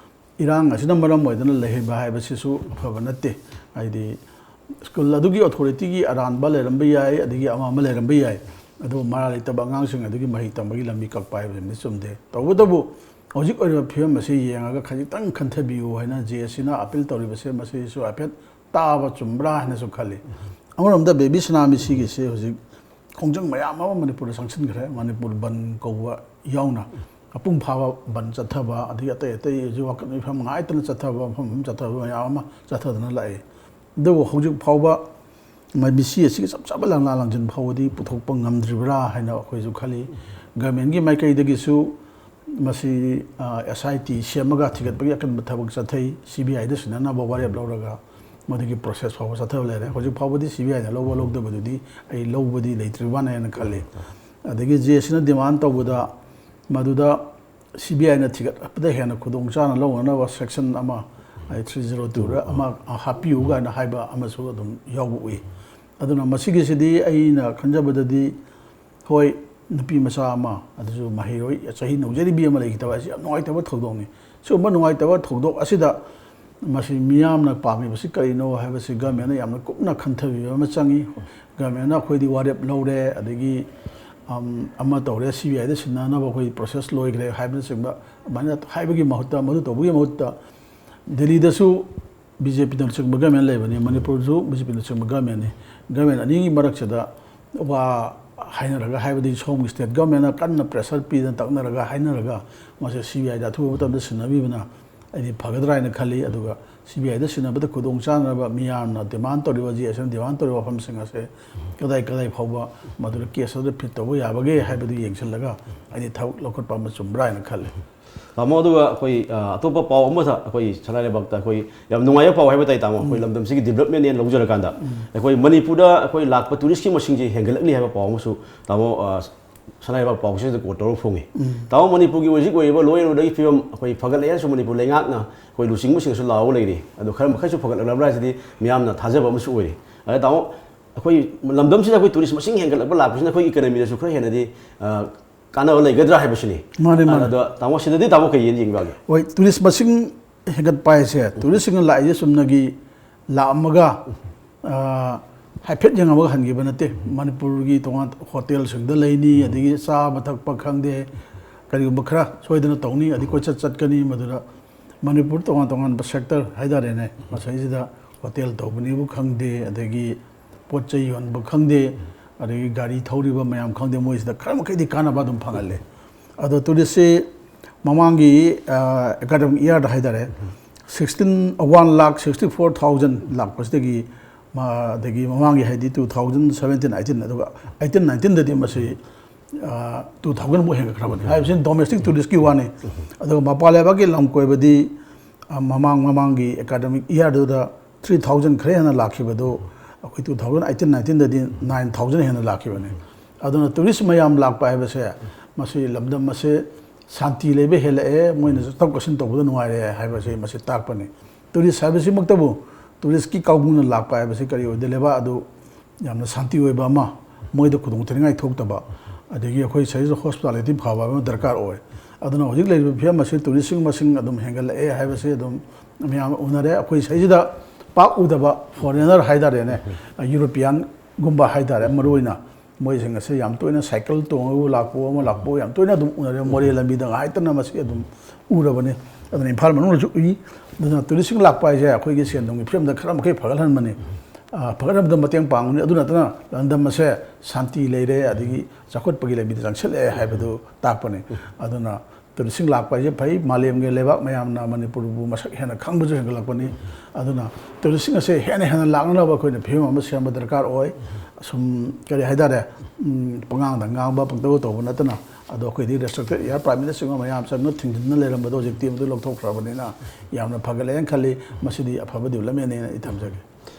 ꯏꯔꯥꯡ ꯑꯁꯤꯅ ꯃꯔꯝ ꯑꯣꯏꯗꯅ ꯂꯩꯍꯟꯕ ꯍꯥꯏꯕꯁꯤꯁꯨ ꯑꯐꯕ ꯅꯠꯇꯦ꯫ ꯍꯥꯏꯗꯤ ꯁ꯭ꯀꯨꯜ ꯑꯗꯨꯒꯤ ꯑꯣꯊꯣꯔꯤꯇꯤꯒꯤ ꯑꯔꯥꯟꯕ ꯂꯩꯔꯝꯕ ꯌꯥꯏ, ꯑꯗꯒꯤ ꯑꯃ ꯑꯃ ꯂꯩꯔꯝꯕ ꯌꯥꯏ, ꯑꯗꯨꯕꯨ ꯃꯔꯥꯜ ꯂꯩꯇꯕ ꯑꯉꯥꯡꯁꯤꯡ ꯑꯗꯨꯒꯤ ꯃꯍꯩ ꯇꯝꯕꯒꯤ ꯂꯝꯕꯤ ꯀꯛꯄ ꯍꯥꯏꯕꯁꯤꯃꯗꯤ ꯆꯨꯝꯗꯦ꯫ ꯇꯧꯕꯇꯕꯨ ꯍꯧꯖꯤꯛ ꯑꯣꯏꯔꯤꯕ ꯐꯤꯕꯝ ꯑꯁꯤ ꯌꯦꯡꯉꯒ ꯈꯖꯤꯛꯇꯪ ꯈꯟꯊꯕꯤꯌꯨ ꯍꯥꯏꯅ ꯖꯦ ꯑꯦꯁ ꯁꯤꯅ ꯑꯥꯄꯤꯜ ꯇꯧꯔꯤꯕꯁꯦ ꯃꯁꯤꯁꯨ ꯍꯥꯏꯐꯦꯠ ꯇꯥꯕ ꯆꯨꯝꯕ꯭ꯔꯥ ꯍꯥꯏꯅꯁꯨ ꯈꯜꯂꯤ꯫ ꯑꯃꯔꯣꯝꯗ ꯕꯦꯕꯤ ꯁꯅꯥꯃꯤꯁꯤꯒꯤꯁꯦ ꯍꯧꯖꯤꯛ ꯈꯣꯡꯖꯪ ꯃꯌꯥꯝ ꯑꯃ ꯃꯅꯤꯄꯨꯔꯗ ꯆꯪꯁꯤꯟꯈ꯭ꯔꯦ꯫ ꯃꯅꯤꯄꯨꯔ ꯕꯟ ꯀꯧꯕ ꯌꯥꯎꯅ ꯃꯄꯨꯡ ꯐꯥꯕ ꯕꯟ ꯆꯠꯊꯕ, ꯑꯗꯒꯤ ꯑꯇꯩ ꯑꯇꯩ ꯍꯧꯖꯤꯛ ꯋꯥꯀꯠ ꯃꯤꯐꯝ ꯉꯥꯏꯇꯅ ꯆꯠꯊꯕ, ꯃꯐꯝ ꯃꯐꯝ ꯆꯠꯊꯕ ꯃꯌꯥꯝ ꯑꯃ ꯆꯠꯊꯗꯅ ꯂꯥꯛꯏ꯫ ꯑꯗꯨꯕꯨ ꯍꯧꯖꯤꯛ ꯐꯥꯎꯕ ꯃ-, ꯃꯤꯁꯤ ꯑꯁꯤꯒꯤ ꯆꯞ ꯆꯥꯕ ꯂꯥꯡꯂꯥ ꯂꯥꯡꯖꯤꯟ ꯐꯥꯎꯕꯗꯤ ꯄꯨꯊꯣꯛꯄ ꯉꯝꯗ꯭ꯔꯤꯕ꯭ꯔꯥ ꯍꯥꯏꯅ ꯑꯩꯈꯣꯏꯁꯨ ꯈꯜꯂꯤ꯫ ꯒꯃꯦꯟꯒꯤ ꯃꯥꯏꯀꯩꯗꯒꯤꯁꯨ ꯃꯁꯤ, ꯑ, ꯑꯦꯁ ꯑꯥꯏ ꯇꯤ ꯁꯦꯝꯃꯒ ꯊꯤꯒꯠꯄꯒꯤ ꯑꯀꯟꯕ ꯊꯕꯛ ꯆꯠꯊꯩ꯫ ꯁꯤ ꯕꯤ ꯑꯥꯏꯗ ꯁꯤꯟꯅꯅꯕ ꯋꯥꯔꯦꯞ ꯂꯧꯔꯒ ꯃꯗꯨꯒꯤ ꯄ꯭ꯔꯣꯁꯦꯁ ꯐꯥꯎꯕ ꯆꯠꯊꯕ ꯂꯩꯔꯦ꯫ ꯍꯧꯖꯤꯛ ꯐꯥꯎꯕꯗꯤ ꯁꯤ ꯕꯤ ꯑꯥꯏꯅ ꯂꯧꯕ ꯂꯧꯗꯕꯗꯨꯗꯤ ꯑꯩ ꯂꯧꯕꯗꯤ ꯂꯩꯇ꯭ꯔꯤꯕꯅꯦꯅ ꯈꯜꯂꯤ꯫ ꯑꯗꯒꯤ ꯖꯦ ꯑꯦꯁ ꯁꯤꯅ ꯗꯤꯃꯥꯟ ꯇꯧꯕꯗ ꯃꯗꯨꯗ ꯁꯤ ꯕꯤ ꯑꯥꯏꯅ ꯊꯤꯒꯠꯄꯗ ꯍꯦꯟꯅ ꯈꯨꯗꯣꯡ ꯆꯥꯅ ꯂꯧꯅꯅꯕ ꯁꯦꯛꯁꯟ ꯑꯃ, ꯍꯥꯏꯗꯤ ꯊ꯭ꯔꯤ ꯖꯤꯔꯣ ꯇꯨꯗ ꯑꯃ ꯍꯥꯞꯄꯤꯌꯨ ꯀꯥꯏꯅ ꯍꯥꯏꯕ ꯑꯃꯁꯨ ꯑꯗꯨꯝ ꯌꯥꯎꯕ ꯎꯏ꯫ ꯑꯗꯨꯅ ꯃꯁꯤꯒꯤꯁꯤꯗꯤ ꯑꯩꯅ ꯈꯟꯖꯕꯗꯗꯤ, ꯍꯣꯏ, ꯅꯨꯄꯤ ꯃꯆꯥ ꯑꯃ, ꯑꯗꯨꯁꯨ ꯃꯍꯩꯔꯣꯏ, ꯆꯍꯤ ꯅꯧꯖꯔꯤꯕꯤ ꯑꯃ ꯂꯩꯈꯤꯗꯕ ꯍꯥꯏꯁꯤ ꯌꯥꯝ ꯅꯨꯡꯉꯥꯏꯇꯕ ꯊꯧꯗꯣꯛꯅꯤ꯫ ꯁꯤꯒꯨꯝꯕ ꯅꯨꯡꯉꯥꯏꯇꯕ ꯊꯧꯗꯣꯛ ꯑꯁꯤꯗ ꯃꯁꯤ ꯃꯤꯌꯥꯝꯅ ꯄꯥꯝꯃꯤꯕꯁꯤ ꯀꯔꯤꯅꯣ ꯍꯥꯏꯕꯁꯤ ꯒꯃꯦꯟꯅ ꯌꯥꯝꯅ ꯀꯨꯞꯅ ꯈꯟꯊꯕꯤꯕ ꯑꯃ ꯆꯪꯉꯤ꯫ ꯒꯃꯦꯟꯅ ꯑꯩꯈꯣꯏꯗꯤ ꯋꯥꯔꯦꯞ ꯂꯧꯔꯦ, ꯑꯗꯒꯤ, ꯑꯝ, ꯑꯃ ꯇꯧꯔꯦ, ꯁꯤ ꯕꯤ ꯑꯥꯏꯗ ꯁꯤꯟꯅꯅꯕ ꯑꯩꯈꯣꯏ ꯄ꯭ꯔꯣꯁꯦꯁ ꯂꯣꯏꯈ꯭ꯔꯦ ꯍꯥꯏꯕꯅꯆꯤꯡꯕ ꯑꯗꯨꯃꯥꯏꯅ ꯍꯥꯏꯕꯒꯤ ꯃꯍꯨꯠꯇ, ꯃꯗꯨ ꯇꯧꯕꯒꯤ ꯃꯍꯨꯠꯇ ꯗꯦꯜꯂꯤꯗꯁꯨ ꯕꯤ ꯖꯦ ꯄꯤꯅ ꯂꯨꯆꯤꯡꯕ ꯒꯃꯦꯟ ꯂꯩꯕꯅꯤ, ꯃꯅꯤꯄꯨꯔꯁꯨ ꯕꯤ ꯖꯦ ꯄꯤꯅ ꯂꯨꯆꯤꯡꯕ ꯒꯃꯦꯟꯅꯤ꯫ ꯒꯃꯦꯟ ꯑꯅꯤꯒꯤ ꯃꯔꯛꯁꯤꯗ ꯋꯥ ꯍꯥꯏꯅꯔꯒ, ꯍꯥꯏꯕꯗꯤ ꯁꯣꯝꯒꯤ ꯁ꯭ꯇꯦꯠ ꯒꯃꯦꯟꯅ ꯀꯟꯅ ꯄ꯭ꯔꯦꯁꯔ ꯄꯤꯗꯅ ꯇꯛꯅꯔꯒ ꯍꯥꯏꯅꯔꯒ ꯃꯁꯦ ꯁꯤ ꯕꯤ ꯑꯥꯏꯗ ꯑꯊꯨꯕ ꯃꯇꯝꯗ ꯁꯤꯟꯅꯕꯤꯕꯅ ꯑꯩꯗꯤ ꯐꯒꯗ꯭ꯔꯥ ꯍꯥꯏꯅ ꯈꯜꯂꯤ꯫ ꯑꯗꯨꯒ ꯁꯤ ꯕꯤ ꯑꯥꯏꯗ ꯁꯤꯟꯅꯕꯗ ꯈꯨꯗꯣꯡ ꯆꯥꯅꯅꯕ ꯃꯤꯌꯥꯝꯅ ꯗꯤꯃꯥꯟ ꯇꯧꯔꯤꯕ, ꯖꯦ ꯑꯦꯁ ꯁꯤꯅ ꯗꯤꯃꯥꯟ ꯇꯧꯔꯤꯕ ꯋꯥꯐꯝꯁꯤꯡ ꯑꯁꯦ ꯀꯗꯥꯏ ꯀꯗꯥꯏ ꯐꯥꯎꯕ ꯃꯗꯨꯗ ꯀꯦꯁ ꯑꯗꯨ ꯐꯤꯠ ꯇꯧꯕ ꯌꯥꯕꯒꯦ ꯍꯥꯏꯕꯗꯨ ꯌꯦꯡꯁꯤꯜꯂꯒ ꯑꯩꯗꯤ ꯊꯕꯛ ꯂꯧꯈꯠꯄ ꯑꯃ ꯆꯨꯝꯕ꯭ꯔꯥ ꯍꯥꯏꯅ ꯈꯜꯂꯤ꯫ ꯇꯥꯃꯣ, ꯑꯗꯨꯒ ꯑꯩꯈꯣꯏ, ꯑ, ꯑꯇꯣꯞꯄ ꯄꯥꯎ ꯑꯃꯗ ꯑꯩꯈꯣꯏ ꯁꯅꯥ ꯂꯩꯕꯥꯛꯇ ꯑꯩꯈꯣꯏ ꯌꯥꯝ ꯅꯨꯡꯉꯥꯏꯕ ꯄꯥꯎ ꯍꯥꯏꯕ ꯇꯥꯏ, ꯇꯥꯃꯣ꯫ ꯑꯩꯈꯣꯏ ꯎꯝ꯫ ꯂꯝꯗꯝꯁꯤꯒꯤ ꯗꯤꯕ꯭ꯂꯞꯃꯦꯟꯅꯦꯅ ꯂꯧꯖꯔꯀꯥꯟꯗ ꯎꯝ꯫ ꯑꯩꯈꯣꯏ ꯃꯅꯤꯄꯨꯔꯗ ꯑꯩꯈꯣꯏ ꯂꯥꯛꯄ ꯇꯨꯔꯤꯁꯀꯤ ꯃꯁꯤꯡꯁꯦ ꯍꯦꯟꯒꯠꯂꯛꯂꯤ ꯍꯥꯏꯕ ꯄꯥꯎ ꯑꯃꯁꯨ, ꯇꯥꯃꯣ, ꯑ, ꯁꯅꯥ ꯂꯩꯕꯥꯛ ꯄꯥꯎꯁꯤꯗ ꯀꯣꯠ ꯇꯧꯔꯒ ꯐꯣꯡꯉꯤ꯫ ꯎꯝ꯫ ꯇꯥꯃꯣ, ꯃꯅꯤꯄꯨꯔꯒꯤ ꯍꯧꯖꯤꯛ ꯑꯣꯏꯔꯤꯕ ꯂꯣ ꯑꯦꯟ ꯑꯣꯔꯗꯔꯒꯤ ꯐꯤꯕꯝ ꯑꯩꯈꯣꯏ ꯐꯒꯠꯂꯛꯑꯦꯅꯁꯨ ꯃꯅꯤꯄꯨꯔ ꯂꯩꯉꯥꯛꯅ ꯑꯩꯈꯣꯏ ꯂꯨꯆꯤꯡꯕꯁꯤꯡꯅꯁꯨ ꯂꯥꯎꯔꯒ ꯂꯩꯔꯤ꯫ ꯑꯗꯣ ꯈꯔ ꯃꯈꯩꯁꯨ ꯐꯒꯠꯂꯛꯂꯕ꯭ꯔꯥ ꯍꯥꯏꯁꯤꯗꯤ ꯃꯤꯌꯥꯝꯅ ꯊꯥꯖꯕ ꯑꯃꯁꯨ ꯑꯣꯏꯔꯤ꯫ ꯑꯗ ꯇꯥꯃꯣ, ꯑꯩꯈꯣꯏ ꯂꯝꯗꯝꯁꯤꯗ ꯑꯩꯈꯣꯏ ꯇꯨꯔꯤꯁ ꯃꯁꯤꯡ ꯍꯦꯟꯒꯠꯂꯛꯄ ꯂꯥꯛꯄꯁꯤꯅ ꯑꯩꯈꯣꯏ ꯏꯀꯅꯃꯤꯗꯁꯨ ꯈꯔ ꯍꯦꯟꯅꯗꯤ ꯑ, ꯀꯥꯟꯅꯕ ꯂꯩꯒꯗ꯭ꯔꯥ ꯍꯥꯏꯕꯁꯤꯅꯤ꯫ ꯃꯥꯅꯦ, ꯃꯥꯅꯦ꯫ ꯑꯗꯣ ꯇꯥꯃꯣ, ꯁꯤꯗꯗꯤ ꯇꯥꯃꯣ ꯀꯩ ꯌꯦꯡꯕꯒꯦ? ꯍꯣꯏ, ꯇꯨꯔꯤꯁ ꯃꯁꯤꯡ ꯍꯦꯟꯒꯠꯄ ꯍꯥꯏꯁꯦ, ꯇꯨꯔꯤꯁꯁꯤꯡꯅ ꯂꯥꯛꯏꯁꯦ ꯆꯨꯝꯅꯒꯤ ꯂꯥꯛꯑꯝꯃꯒ ꯑ, ꯍꯥꯏꯐꯦꯠ ꯌꯦꯡꯉꯝꯃꯒ ꯍꯟꯈꯤꯕ ꯅꯠꯇꯦ꯫ ꯃꯅꯤꯄꯨꯔꯒꯤ ꯇꯣꯉꯥꯟ ꯍꯣꯇꯦꯜꯁꯤꯡꯗ ꯂꯩꯅꯤ, ꯑꯗꯒꯤ ꯆꯥꯕ ꯊꯛꯄ ꯈꯪꯗꯦ, ꯀꯔꯤꯒꯨꯝꯕ ꯈꯔ ꯁꯣꯏꯗꯅ ꯇꯧꯅꯤ, ꯑꯗꯩ ꯀꯣꯏꯆꯠ ꯆꯠꯀꯅꯤ꯫ ꯃꯗꯨꯗ ꯃꯅꯤꯄꯨꯔ ꯇꯣꯉꯥꯟ ꯇꯣꯉꯥꯟꯕ ꯁꯦꯛꯇꯔ ꯍꯥꯏꯇꯥꯔꯦꯅꯦ, ꯃꯁꯤꯁꯤꯗ ꯍꯣꯇꯦꯜ ꯇꯧꯕꯅꯤꯕꯨ ꯈꯪꯗꯦ, ꯑꯗꯒꯤ ꯄꯣꯠ ꯆꯩ ꯌꯣꯟꯕ ꯈꯪꯗꯦ, ꯑꯗꯒꯤ ꯒꯥꯔꯤ ꯊꯧꯔꯤꯕ ꯃꯌꯥꯝ ꯈꯪꯗꯦ, ꯃꯣꯏꯁꯤꯗ ꯈꯔ ꯃꯈꯩꯗꯤ ꯀꯥꯟꯅꯕ ꯑꯗꯨꯝ ꯐꯪꯍꯜꯂꯦ꯫ ꯑꯗꯣ ꯇꯨꯔꯤꯁꯁꯤ ꯃꯃꯥꯡꯒꯤ ꯑꯦꯀꯥꯗꯃꯤꯛ ꯏꯌꯥꯔꯗ ꯍꯥꯏꯇꯥꯔꯦ, ꯁꯤꯛꯁꯇꯤꯟ ꯋꯥꯟ ꯂꯥꯛ ꯁꯤꯛꯁꯇꯤ ꯐꯣꯔ ꯊꯥꯎꯖꯟ ꯂꯥꯛꯄꯁꯤꯗꯒꯤ ꯃ-, ꯑꯗꯒꯤ ꯃꯃꯥꯡꯒꯤ ꯍꯥꯏꯗꯤ ꯇꯨ ꯊꯥꯎꯖꯟ ꯁꯕꯦꯟꯇꯤꯟ ꯑꯩꯇꯤꯟ, ꯑꯗꯨꯒ ꯑꯩꯇꯤꯟ ꯅꯥꯏꯟꯇꯤꯟꯗꯗꯤ ꯃꯁꯤ ꯇꯨ ꯊꯥꯎꯖꯟꯃꯨꯛ ꯍꯦꯟꯒꯠꯈ꯭ꯔꯕꯅꯤ꯫ ꯍꯥꯏꯕꯁꯤꯅ ꯗꯣꯃꯦꯁꯇꯤꯛ ꯇꯨꯔꯤꯁꯀꯤ ꯋꯥꯅꯤ꯫ ꯑꯗꯨꯒ ꯃꯄꯥꯟ ꯂꯩꯕꯥꯛꯀꯤ ꯂꯝ ꯀꯣꯏꯕꯗꯤ ꯑ, ꯃꯃꯥꯡ ꯃꯃꯥꯡꯒꯤ ꯑꯦꯀꯥꯗꯃꯤꯛ ꯏꯌꯥꯔꯗꯨꯗ ꯊ꯭ꯔꯤ ꯊꯥꯎꯖꯟ ꯈꯔ ꯍꯦꯟꯅ ꯂꯥꯛꯈꯤꯕꯗꯨ ꯑꯩꯈꯣꯏ ꯇꯨ ꯊꯥꯎꯖꯟ ꯑꯩꯇꯤꯟ ꯅꯥꯏꯟꯇꯤꯟꯗꯗꯤ ꯅꯥꯏꯟ ꯊꯥꯎꯖꯟ ꯍꯦꯟꯅ ꯂꯥꯛꯈꯤꯕꯅꯤ꯫ ꯑꯗꯨꯅ ꯇꯨꯔꯤꯁ ꯃꯌꯥꯝ ꯂꯥꯛꯄ ꯍꯥꯏꯕꯁꯦ, ꯃꯁꯤ ꯂꯝꯗꯝ ꯑꯁꯦ ꯁꯥꯟꯇꯤ ꯂꯩꯕ ꯍꯦꯜꯂꯛꯑꯦ, ꯃꯣꯏꯅꯁꯨ ꯆꯠꯊꯣꯛ ꯆꯠꯁꯤꯟ ꯇꯧꯕꯗ ꯅꯨꯡꯉꯥꯏꯔꯦ ꯍꯥꯏꯕꯁꯦ ꯃꯁꯤ ꯇꯥꯛꯄꯅꯤ꯫ ꯇꯨꯔꯤꯁ ꯍꯥꯏꯕꯁꯤꯃꯛꯇꯕꯨ, ꯇꯨꯔꯤꯁꯀꯤ ꯀꯥꯡꯕꯨꯅ ꯂꯥꯛꯄ ꯍꯥꯏꯕꯁꯤ ꯀꯔꯤ ꯑꯣꯏꯗꯣꯏ? ꯂꯩꯕꯥꯛ ꯑꯗꯨ ꯌꯥꯝꯅ ꯁꯥꯟꯇꯤ ꯑꯣꯏꯕ ꯑꯃ, ꯃꯣꯏꯗ ꯈꯨꯗꯣꯡ ꯊꯤꯅꯤꯡꯉꯥꯏ ꯊꯣꯛꯇꯕ, ꯑꯗꯒꯤ ꯑꯩꯈꯣꯏ ꯁꯤꯗꯩꯁꯤꯗ ꯍꯣꯁꯄꯤꯇꯥꯂꯤꯇꯤ ꯐꯕ ꯑꯃ ꯗꯔꯀꯥꯔ ꯑꯣꯏ꯫ ꯑꯗꯨꯅ ꯍꯧꯖꯤꯛ ꯂꯩꯔꯤꯕ ꯐꯤꯕꯝ ꯑꯁꯤ ꯇꯨꯔꯤꯁꯁꯤꯡ ꯃꯁꯤꯡ ꯑꯗꯨꯝ ꯍꯦꯟꯒꯠꯂꯛꯑꯦ ꯍꯥꯏꯕꯁꯤ ꯑꯗꯨꯝ ꯃꯌꯥꯝ ꯎꯅꯔꯦ꯫ ꯑꯩꯈꯣꯏ ꯁꯤꯗꯩꯁꯤꯗ ꯄꯥꯛ ꯎꯗꯕ ꯐꯣꯔꯦꯅꯔ ꯍꯥꯏꯇꯥꯔꯦꯅꯦ, ꯌꯨꯔꯣꯄꯤꯌꯥꯟꯒꯨꯝꯕ ꯍꯥꯏꯇꯥꯔꯦ, ꯃꯔꯨꯑꯣꯏꯅ ꯃꯣꯏꯁꯤꯡ ꯑꯁꯦ ꯌꯥꯝ ꯇꯣꯏꯅ ꯁꯥꯏꯀꯜ ꯇꯣꯡꯉꯒ ꯂꯥꯛꯄ ꯑꯃ ꯂꯥꯛꯄ ꯌꯥꯝ ꯇꯣꯏꯅ ꯑꯗꯨꯝ ꯎꯅꯔꯦ꯫ ꯃꯣꯔꯦ ꯂꯝꯕꯤꯗ ꯉꯥꯏꯇꯅ ꯃꯁꯤ ꯑꯗꯨꯝ ꯎꯔꯕꯅꯤ꯫ ꯑꯗꯨꯅ ꯏꯝꯐꯥꯜ ꯃꯅꯨꯡꯗꯁꯨ ꯎꯏ꯫ ꯑꯗꯨꯅ ꯇꯨꯔꯤꯁꯁꯤꯡ ꯂꯥꯛꯄ ꯍꯥꯏꯁꯦ ꯑꯩꯈꯣꯏꯒꯤ ꯁꯦꯟ ꯊꯨꯝꯒꯤ ꯐꯤꯕꯝꯗ ꯈꯔ ꯃꯈꯩ ꯐꯒꯠꯍꯟꯕꯅꯤ꯫ ꯑ, ꯐꯒꯠꯍꯟꯕꯗ ꯃꯇꯦꯡ ꯄꯥꯡꯒꯅꯤ꯫ ꯑꯗꯨ ꯅꯠꯇꯅ ꯂꯝꯗꯝ ꯑꯁꯦ ꯁꯥꯟꯇꯤ ꯂꯩꯔꯦ, ꯑꯗꯒꯤ ꯆꯥꯎꯈꯠꯄꯒꯤ ꯂꯝꯕꯤꯗ ꯆꯪꯁꯤꯜꯂꯛꯑꯦ ꯍꯥꯏꯕꯗꯨ ꯇꯥꯛꯄꯅꯤ꯫ ꯑꯗꯨꯅ ꯇꯨꯔꯤꯁꯁꯤꯡ ꯂꯥꯛꯄ ꯍꯥꯏꯁꯦ ꯐꯩ, ꯃꯥꯂꯦꯝꯒꯤ ꯂꯩꯕꯥꯛ ꯃꯌꯥꯝꯅ ꯃꯅꯤꯄꯨꯔꯕꯨ ꯃꯁꯛ ꯍꯦꯟꯅ ꯈꯪꯕꯁꯨ ꯍꯦꯟꯒꯠꯂꯛꯄꯅꯤ꯫ ꯑꯗꯨꯅ ꯇꯨꯔꯤꯁꯁꯤꯡ ꯑꯁꯦ ꯍꯦꯟꯅ ꯍꯦꯟꯅ ꯂꯥꯛꯅꯅꯕ ꯑꯩꯈꯣꯏꯅ ꯐꯤꯕꯝ ꯑꯃ ꯁꯦꯝꯕ ꯗꯔꯀꯥꯔ ꯑꯣꯏ꯫ ꯑꯁꯨꯝ ꯀꯔꯤ ꯍꯥꯏꯇꯥꯔꯦ, ꯎꯝ, ꯄꯉꯥꯡꯗ ꯉꯥꯡꯕ, ꯄꯪꯇꯧ ꯇꯧꯕ ꯅꯠꯇꯅ, ꯑꯗꯣ ꯑꯩꯈꯣꯏꯗꯤ ꯔꯦꯁꯇ꯭ꯔꯤꯛꯇꯦꯠ ꯑꯦꯔꯤꯌꯥ ꯄꯔꯃꯤꯠꯅꯆꯤꯡꯕ ꯃꯌꯥꯝ ꯆꯪꯅ ꯊꯤꯡꯖꯤꯟꯅ ꯂꯩꯔꯝꯕꯗꯣ ꯍꯧꯖꯤꯛꯇꯤ ꯑꯗꯨ ꯂꯧꯊꯣꯛꯈ꯭ꯔꯕꯅꯤꯅ ꯌꯥꯝꯅ ꯐꯒꯠꯂꯦꯅ ꯈꯜꯂꯤ꯫ ꯃꯁꯤꯗꯤ ꯑꯐꯕ ꯗꯤꯕꯂꯞꯃꯦꯟꯅꯦꯅ ꯑꯩ ꯊꯝꯖꯒꯦ꯫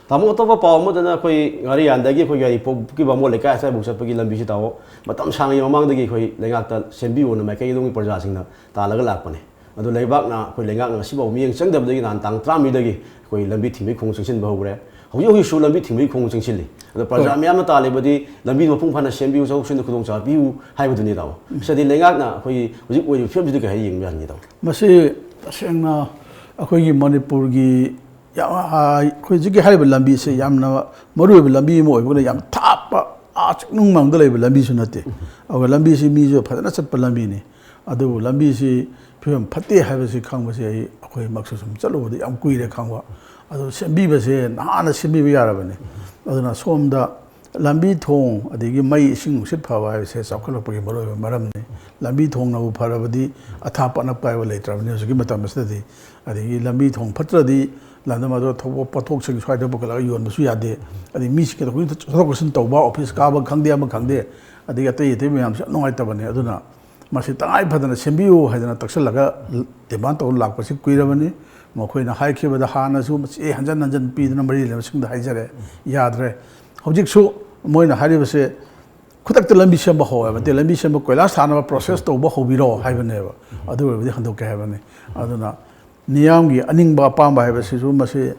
ꯇꯥꯃꯣ, ꯑꯇꯣꯞꯄ ꯄꯥꯎ ꯑꯃꯗꯅ ꯑꯩꯈꯣꯏ ꯉꯥꯔꯤꯌꯥꯟꯗꯒꯤ ꯑꯩꯈꯣꯏ ꯌꯥꯏꯔꯤꯄꯣꯛꯀꯤ ꯕꯥꯃꯣꯟ ꯂꯩꯀꯥꯏ ꯑꯁ꯭ꯋꯥꯏꯐꯥꯎ ꯆꯠꯄꯒꯤ ꯂꯝꯕꯤꯁꯤ ꯇꯥꯃꯣ, ꯃꯇꯝ ꯁꯥꯡꯉꯤ ꯃꯃꯥꯡꯗꯒꯤ ꯑꯩꯈꯣꯏ ꯂꯩꯉꯥꯛꯇ ꯁꯦꯝꯕꯤꯌꯣꯅ ꯃꯥꯏꯀꯩ ꯑꯗꯣꯝꯒꯤ ꯄ꯭ꯔꯖꯥꯁꯤꯡꯅ ꯇꯥꯜꯂꯒ ꯂꯥꯛꯄꯅꯦ꯫ ꯑꯗꯨ ꯂꯩꯕꯥꯛꯅ, ꯑꯩꯈꯣꯏ ꯂꯩꯉꯥꯛꯅ ꯉꯁꯤꯐꯥꯎ ꯃꯤꯠꯌꯦꯡ ꯆꯪꯗꯕꯗꯒꯤ ꯅꯍꯥꯟ ꯇꯥꯡ ꯇꯔꯥꯃꯔꯤꯗꯒꯤ ꯑꯩꯈꯣꯏ ꯂꯝꯕꯤ ꯊꯤꯡꯕꯒꯤ ꯈꯣꯡ ꯆꯪꯁꯤꯟꯕ ꯍꯧꯈ꯭ꯔꯦ꯫ ꯍꯧꯖꯤꯛ ꯍꯧꯖꯤꯛꯁꯨ ꯂꯝꯕꯤ ꯊꯤꯡꯕꯒꯤ ꯈꯣꯡ ꯆꯪꯁꯤꯜꯂꯤ꯫ ꯑꯗꯣ ꯄ꯭ꯔꯖꯥ ꯍꯣꯏ꯫ ꯃꯌꯥꯝꯅ ꯇꯥꯜꯂꯤꯕꯗꯤ ꯂꯝꯕꯤ ꯃꯄꯨꯡ ꯐꯥꯅ ꯁꯦꯝꯕꯤꯌꯨ, ꯆꯠꯊꯣꯛ ꯆꯠꯁꯤꯟꯗ ꯈꯨꯗꯣꯡꯆꯥꯕ ꯄꯤꯌꯨ ꯍꯥꯏꯕꯗꯨꯅꯤ, ꯇꯥꯃꯣ꯫ ꯁꯤꯗꯤ ꯂꯩꯉꯥꯛꯅ ꯑꯩꯈꯣꯏꯒꯤ ꯍꯧꯖꯤꯛ ꯑꯣꯏꯔꯤꯕ ꯐꯤꯕꯝꯁꯤꯗ ꯀꯩ ꯍꯥꯏꯅ ꯌꯦꯡꯕ ꯌꯥꯅꯤ, ꯇꯥꯃꯣ? ꯃꯁꯤ ꯇꯁꯦꯡꯅ ꯑꯩꯈꯣꯏꯒꯤ ꯃꯅꯤꯄꯨꯔꯒꯤ ꯌꯥꯝ, ꯑꯩꯈꯣꯏ ꯍꯧꯖꯤꯛꯀꯤ ꯍꯥꯏꯔꯤꯕ ꯂꯝꯕꯤꯁꯦ ꯌꯥꯝꯅ ꯃꯔꯨꯑꯣꯏꯕ ꯂꯝꯕꯤ ꯑꯃ ꯑꯣꯏꯕꯅ, ꯌꯥꯝ ꯊꯥꯞꯄ, ꯑꯥ ꯆꯤꯡꯅꯨꯡ ꯃꯥꯡꯗ ꯂꯩꯕ ꯂꯝꯕꯤꯁꯨ ꯅꯠꯇꯦ꯫ ꯑꯗꯨꯒ ꯂꯝꯕꯤꯁꯤ ꯃꯤꯁꯨ ꯐꯖꯅ ꯆꯠꯄ ꯂꯝꯕꯤꯅꯤ꯫ ꯑꯗꯨꯕꯨ ꯂꯝꯕꯤꯁꯤ ꯐꯤꯕꯝ ꯐꯠꯇꯦ ꯍꯥꯏꯕꯁꯤ ꯈꯪꯕꯁꯦ ꯑꯩ, ꯑꯩꯈꯣꯏꯃꯛꯁꯨ ꯁꯨꯝ ꯆꯠꯂꯨꯕꯗ ꯌꯥꯝ ꯀꯨꯏꯔꯦ ꯈꯪꯕ꯫ ꯑꯗꯨ ꯁꯦꯝꯕꯤꯕꯁꯦ ꯅꯍꯥꯟꯅ ꯁꯦꯝꯕꯤꯕ ꯌꯥꯔꯕꯅꯤ꯫ ꯑꯗꯨꯅ ꯁꯣꯝꯗ ꯂꯝꯕꯤ ꯊꯣꯡ, ꯑꯗꯒꯤ ꯃꯩ, ꯏꯁꯤꯡ, ꯅꯨꯡꯁꯤꯠ ꯐꯕ ꯍꯥꯏꯕꯁꯦ ꯆꯥꯎꯈꯠꯂꯛꯄꯒꯤ ꯃꯔꯨꯑꯣꯏꯕ ꯃꯔꯝꯅꯤ꯫ ꯂꯝꯕꯤ ꯊꯣꯡꯅꯕꯨ ꯐꯔꯕꯗꯤ ꯑꯊꯥꯞꯄ ꯑꯅꯛꯄ ꯍꯥꯏꯕ ꯂꯩꯇ꯭ꯔꯕꯅꯤ ꯍꯧꯖꯤꯛꯀꯤ ꯃꯇꯝ ꯑꯁꯤꯗꯗꯤ꯫ ꯑꯗꯒꯤ ꯂꯝꯕꯤ ꯊꯣꯡ ꯐꯠꯇ꯭ꯔꯗꯤ ꯂꯝꯗꯝ ꯑꯗꯨꯗ ꯊꯣꯛꯄ ꯄꯣꯠꯊꯣꯛꯁꯤꯡ ꯁ꯭ꯋꯥꯏꯗ ꯄꯨꯈꯠꯂꯒ ꯌꯣꯟꯕꯁꯨ ꯌꯥꯗꯦ꯫ ꯑꯗꯩ ꯃꯤꯁꯤꯡ ꯆꯠꯊꯣꯛ ꯆꯠꯁꯤꯟ ꯇꯧꯕ, ꯑꯣꯐꯤꯁ ꯀꯥꯕ ꯈꯪꯗꯦ, ꯑꯃ ꯈꯪꯗꯦ, ꯑꯗꯒꯤ ꯑꯇꯩ ꯑꯇꯩ ꯃꯌꯥꯝꯁꯨ ꯌꯥꯝ ꯅꯨꯡꯉꯥꯏꯇꯕꯅꯦ꯫ ꯑꯗꯨꯅ ꯃꯁꯤ ꯇꯉꯥꯏ ꯐꯗꯅ ꯁꯦꯝꯕꯤꯌꯨ ꯍꯥꯏꯗꯅ ꯇꯛꯁꯤꯜꯂꯒ ꯗꯤꯃꯥꯟ ꯇꯧꯔ ꯂꯥꯛꯄꯁꯤ ꯀꯨꯏꯔꯕꯅꯤ꯫ ꯃꯈꯣꯏꯅ ꯍꯥꯏꯈꯤꯕꯗ ꯍꯥꯟꯅꯁꯨ ꯃꯁꯤ ꯍꯟꯖꯟ ꯍꯟꯖꯟ ꯄꯤꯗꯨꯅ ꯃꯔꯤ ꯂꯩꯅꯕꯁꯤꯡꯗ ꯍꯥꯏꯖꯔꯦ, ꯌꯥꯗ꯭ꯔꯦ꯫ ꯍꯧꯖꯤꯛꯁꯨ ꯃꯣꯏꯅ ꯍꯥꯏꯔꯤꯕꯁꯦ ꯈꯨꯗꯛꯇ ꯂꯝꯕꯤ ꯁꯦꯝꯕ ꯍꯧꯋꯦꯕ, ꯅꯠꯇꯦ, ꯂꯝꯕꯤ ꯁꯦꯝꯕ, ꯀꯣꯏꯂꯥꯁ ꯊꯥꯅꯕ ꯄ꯭ꯔꯣꯁꯦꯁ ꯇꯧꯕ ꯍꯧꯕꯤꯔꯣ ꯍꯥꯏꯕꯅꯦꯕ꯫ ꯑꯗꯨ ꯑꯣꯏꯔꯕꯗꯤ ꯍꯟꯗꯣꯛꯀꯦ ꯍꯥꯏꯕꯅꯤ꯫ ꯑꯗꯨꯅ ꯃꯤꯌꯥꯝꯒꯤ ꯑꯅꯤꯡꯕ ꯑꯄꯥꯝꯕ ꯍꯥꯏꯕꯁꯤꯁꯨ ꯃꯁꯤ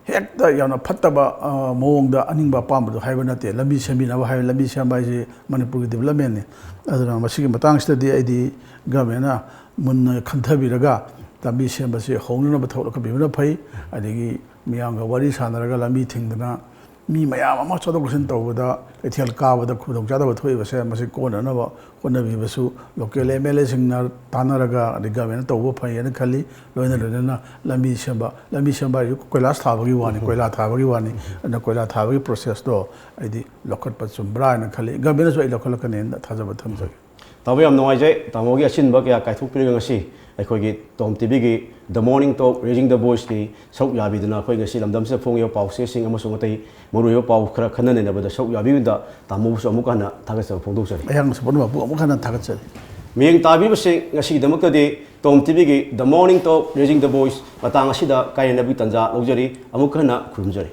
ꯍꯦꯛꯇ ꯌꯥꯝꯅ ꯐꯠꯇꯕ, ꯑ, ꯃꯑꯣꯡꯗ ꯑꯅꯤꯡꯕ ꯑꯄꯥꯝꯕꯗꯣ ꯍꯥꯏꯕ ꯅꯠꯇꯦ꯫ ꯂꯝꯕꯤ ꯁꯦꯝꯕꯤꯅꯕ ꯍꯥꯏꯕ, ꯂꯝꯕꯤ ꯁꯦꯝꯕ ꯍꯥꯏꯁꯤ ꯃꯅꯤꯄꯨꯔꯒꯤ ꯗꯤꯕꯂꯞꯃꯦꯟꯅꯤ꯫ ꯑꯗꯨꯅ ꯃꯁꯤꯒꯤ ꯃꯇꯥꯡꯁꯤꯗꯗꯤ ꯑꯩꯗꯤ ꯒꯃꯦꯟꯅ ꯃꯨꯟꯅ ꯈꯟꯊꯕꯤꯔꯒ ꯂꯝꯕꯤ ꯁꯦꯝꯕꯁꯤ ꯍꯧꯅꯅꯕ ꯊꯕꯛ ꯂꯧꯈꯠꯄꯤꯕꯅ ꯐꯩ꯫ ꯑꯗꯒꯤ ꯃꯤꯌꯥꯝꯒ ꯋꯥꯔꯤ ꯁꯥꯟꯅꯔꯒ ꯂꯝꯕꯤ ꯊꯤꯡꯗꯅ ꯃꯤ ꯃꯌꯥꯝ ꯑꯃ ꯆꯠꯊꯣꯛ ꯆꯠꯁꯤꯟ ꯇꯧꯕꯗ, ꯀꯩꯊꯦꯜ ꯀꯥꯕꯗ ꯈꯨꯗꯣꯡꯆꯥꯗꯕ ꯊꯣꯛꯏꯕꯁꯦ, ꯃꯁꯤ ꯀꯣꯟꯅꯅꯕ ꯍꯣꯠꯅꯕꯤꯕꯁꯨ local M L A ꯁꯤꯡꯅ ꯇꯥꯟꯅꯔꯒ, ꯑꯗꯩ ꯒꯃꯦꯟꯅ ꯇꯧꯕ ꯐꯩ ꯍꯥꯏꯅ ꯈꯜꯂꯤ꯫ ꯂꯣꯏꯅ ꯂꯣꯏꯅꯅ ꯂꯝꯕꯤ ꯁꯦꯝꯕ, ꯂꯝꯕꯤ ꯁꯦꯝꯕ ꯍꯥꯏꯁꯤ ꯀꯣꯏꯂꯥꯁ ꯊꯥꯕꯒꯤ ꯋꯥꯅꯤ, ꯀꯣꯏꯂꯥ ꯊꯥꯕꯒꯤ ꯋꯥꯅꯤ꯫ ꯑꯗꯨꯅ ꯀꯣꯏꯂꯥ ꯊꯥꯕꯒꯤ ꯄ꯭ꯔꯣꯁꯦꯁꯇꯣ ꯑꯩꯗꯤ ꯂꯧꯈꯠꯄ ꯆꯨꯝꯕ꯭ꯔꯥ ꯍꯥꯏꯅ ꯈꯜꯂꯤ꯫ ꯒꯃꯦꯟꯅꯁꯨ ꯑꯩ ꯂꯧꯈꯠꯂꯛꯀꯅꯦꯅ ꯊꯥꯖꯕ ꯊꯝꯖꯒꯦ꯫ ꯇꯥꯃꯣ, ꯌꯥꯝ ꯅꯨꯡꯉꯥꯏꯖꯩ꯫ ꯇꯥꯃꯣꯒꯤ ꯑꯁꯤꯟꯕ ꯀꯌꯥ ꯀꯥꯏꯊꯣꯛꯄꯤꯔꯒ ꯉꯁꯤ ꯑꯩꯈꯣꯏꯒꯤ Tom TV ꯒꯤ The Morning Talk, Raising the Voice ꯀꯤ ꯁꯔꯨꯛ ꯌꯥꯕꯤꯗꯨꯅ ꯑꯩꯈꯣꯏ ꯉꯁꯤ ꯂꯝꯗꯝꯁꯤꯗ ꯐꯣꯡꯉꯤꯕ ꯄꯥꯎ ꯆꯦꯁꯤꯡ ꯑꯃꯁꯨꯡ ꯑꯇꯩ ꯃꯔꯨꯑꯣꯏꯕ ꯄꯥꯎ ꯈꯔ ꯈꯟꯅ ꯅꯩꯅꯕꯗ ꯁꯔꯨꯛ ꯌꯥꯕꯤꯕꯗ ꯇꯥꯃꯣꯕꯨꯁꯨ ꯑꯃꯨꯛꯀ ꯍꯟꯅ ꯊꯥꯒꯠꯆꯕ ꯐꯣꯡꯗꯣꯛꯆꯔꯤ꯫ ꯑꯩꯍꯥꯛꯅꯁꯨ ꯄꯨꯝꯅꯃꯛꯄꯨ ꯑꯃꯨꯛ ꯍꯟꯅ ꯊꯥꯒꯠꯆꯔꯤ꯫ ꯃꯤꯠꯌꯦꯡ ꯇꯥꯕꯤꯕꯁꯤꯡ, ꯉꯁꯤꯒꯤꯗꯃꯛꯇꯗꯤ Tom TV ꯒꯤ The Morning Talk, Raising the Voice ꯃꯇꯥꯡ ꯑꯁꯤꯗ ꯀꯥꯏꯅꯅꯕꯒꯤ ꯇꯥꯟꯖꯥ ꯂꯧꯖꯔꯤ꯫ ꯑꯃꯨꯛ ꯍꯟꯅ ꯈꯨꯔꯨꯝꯖꯔꯤ꯫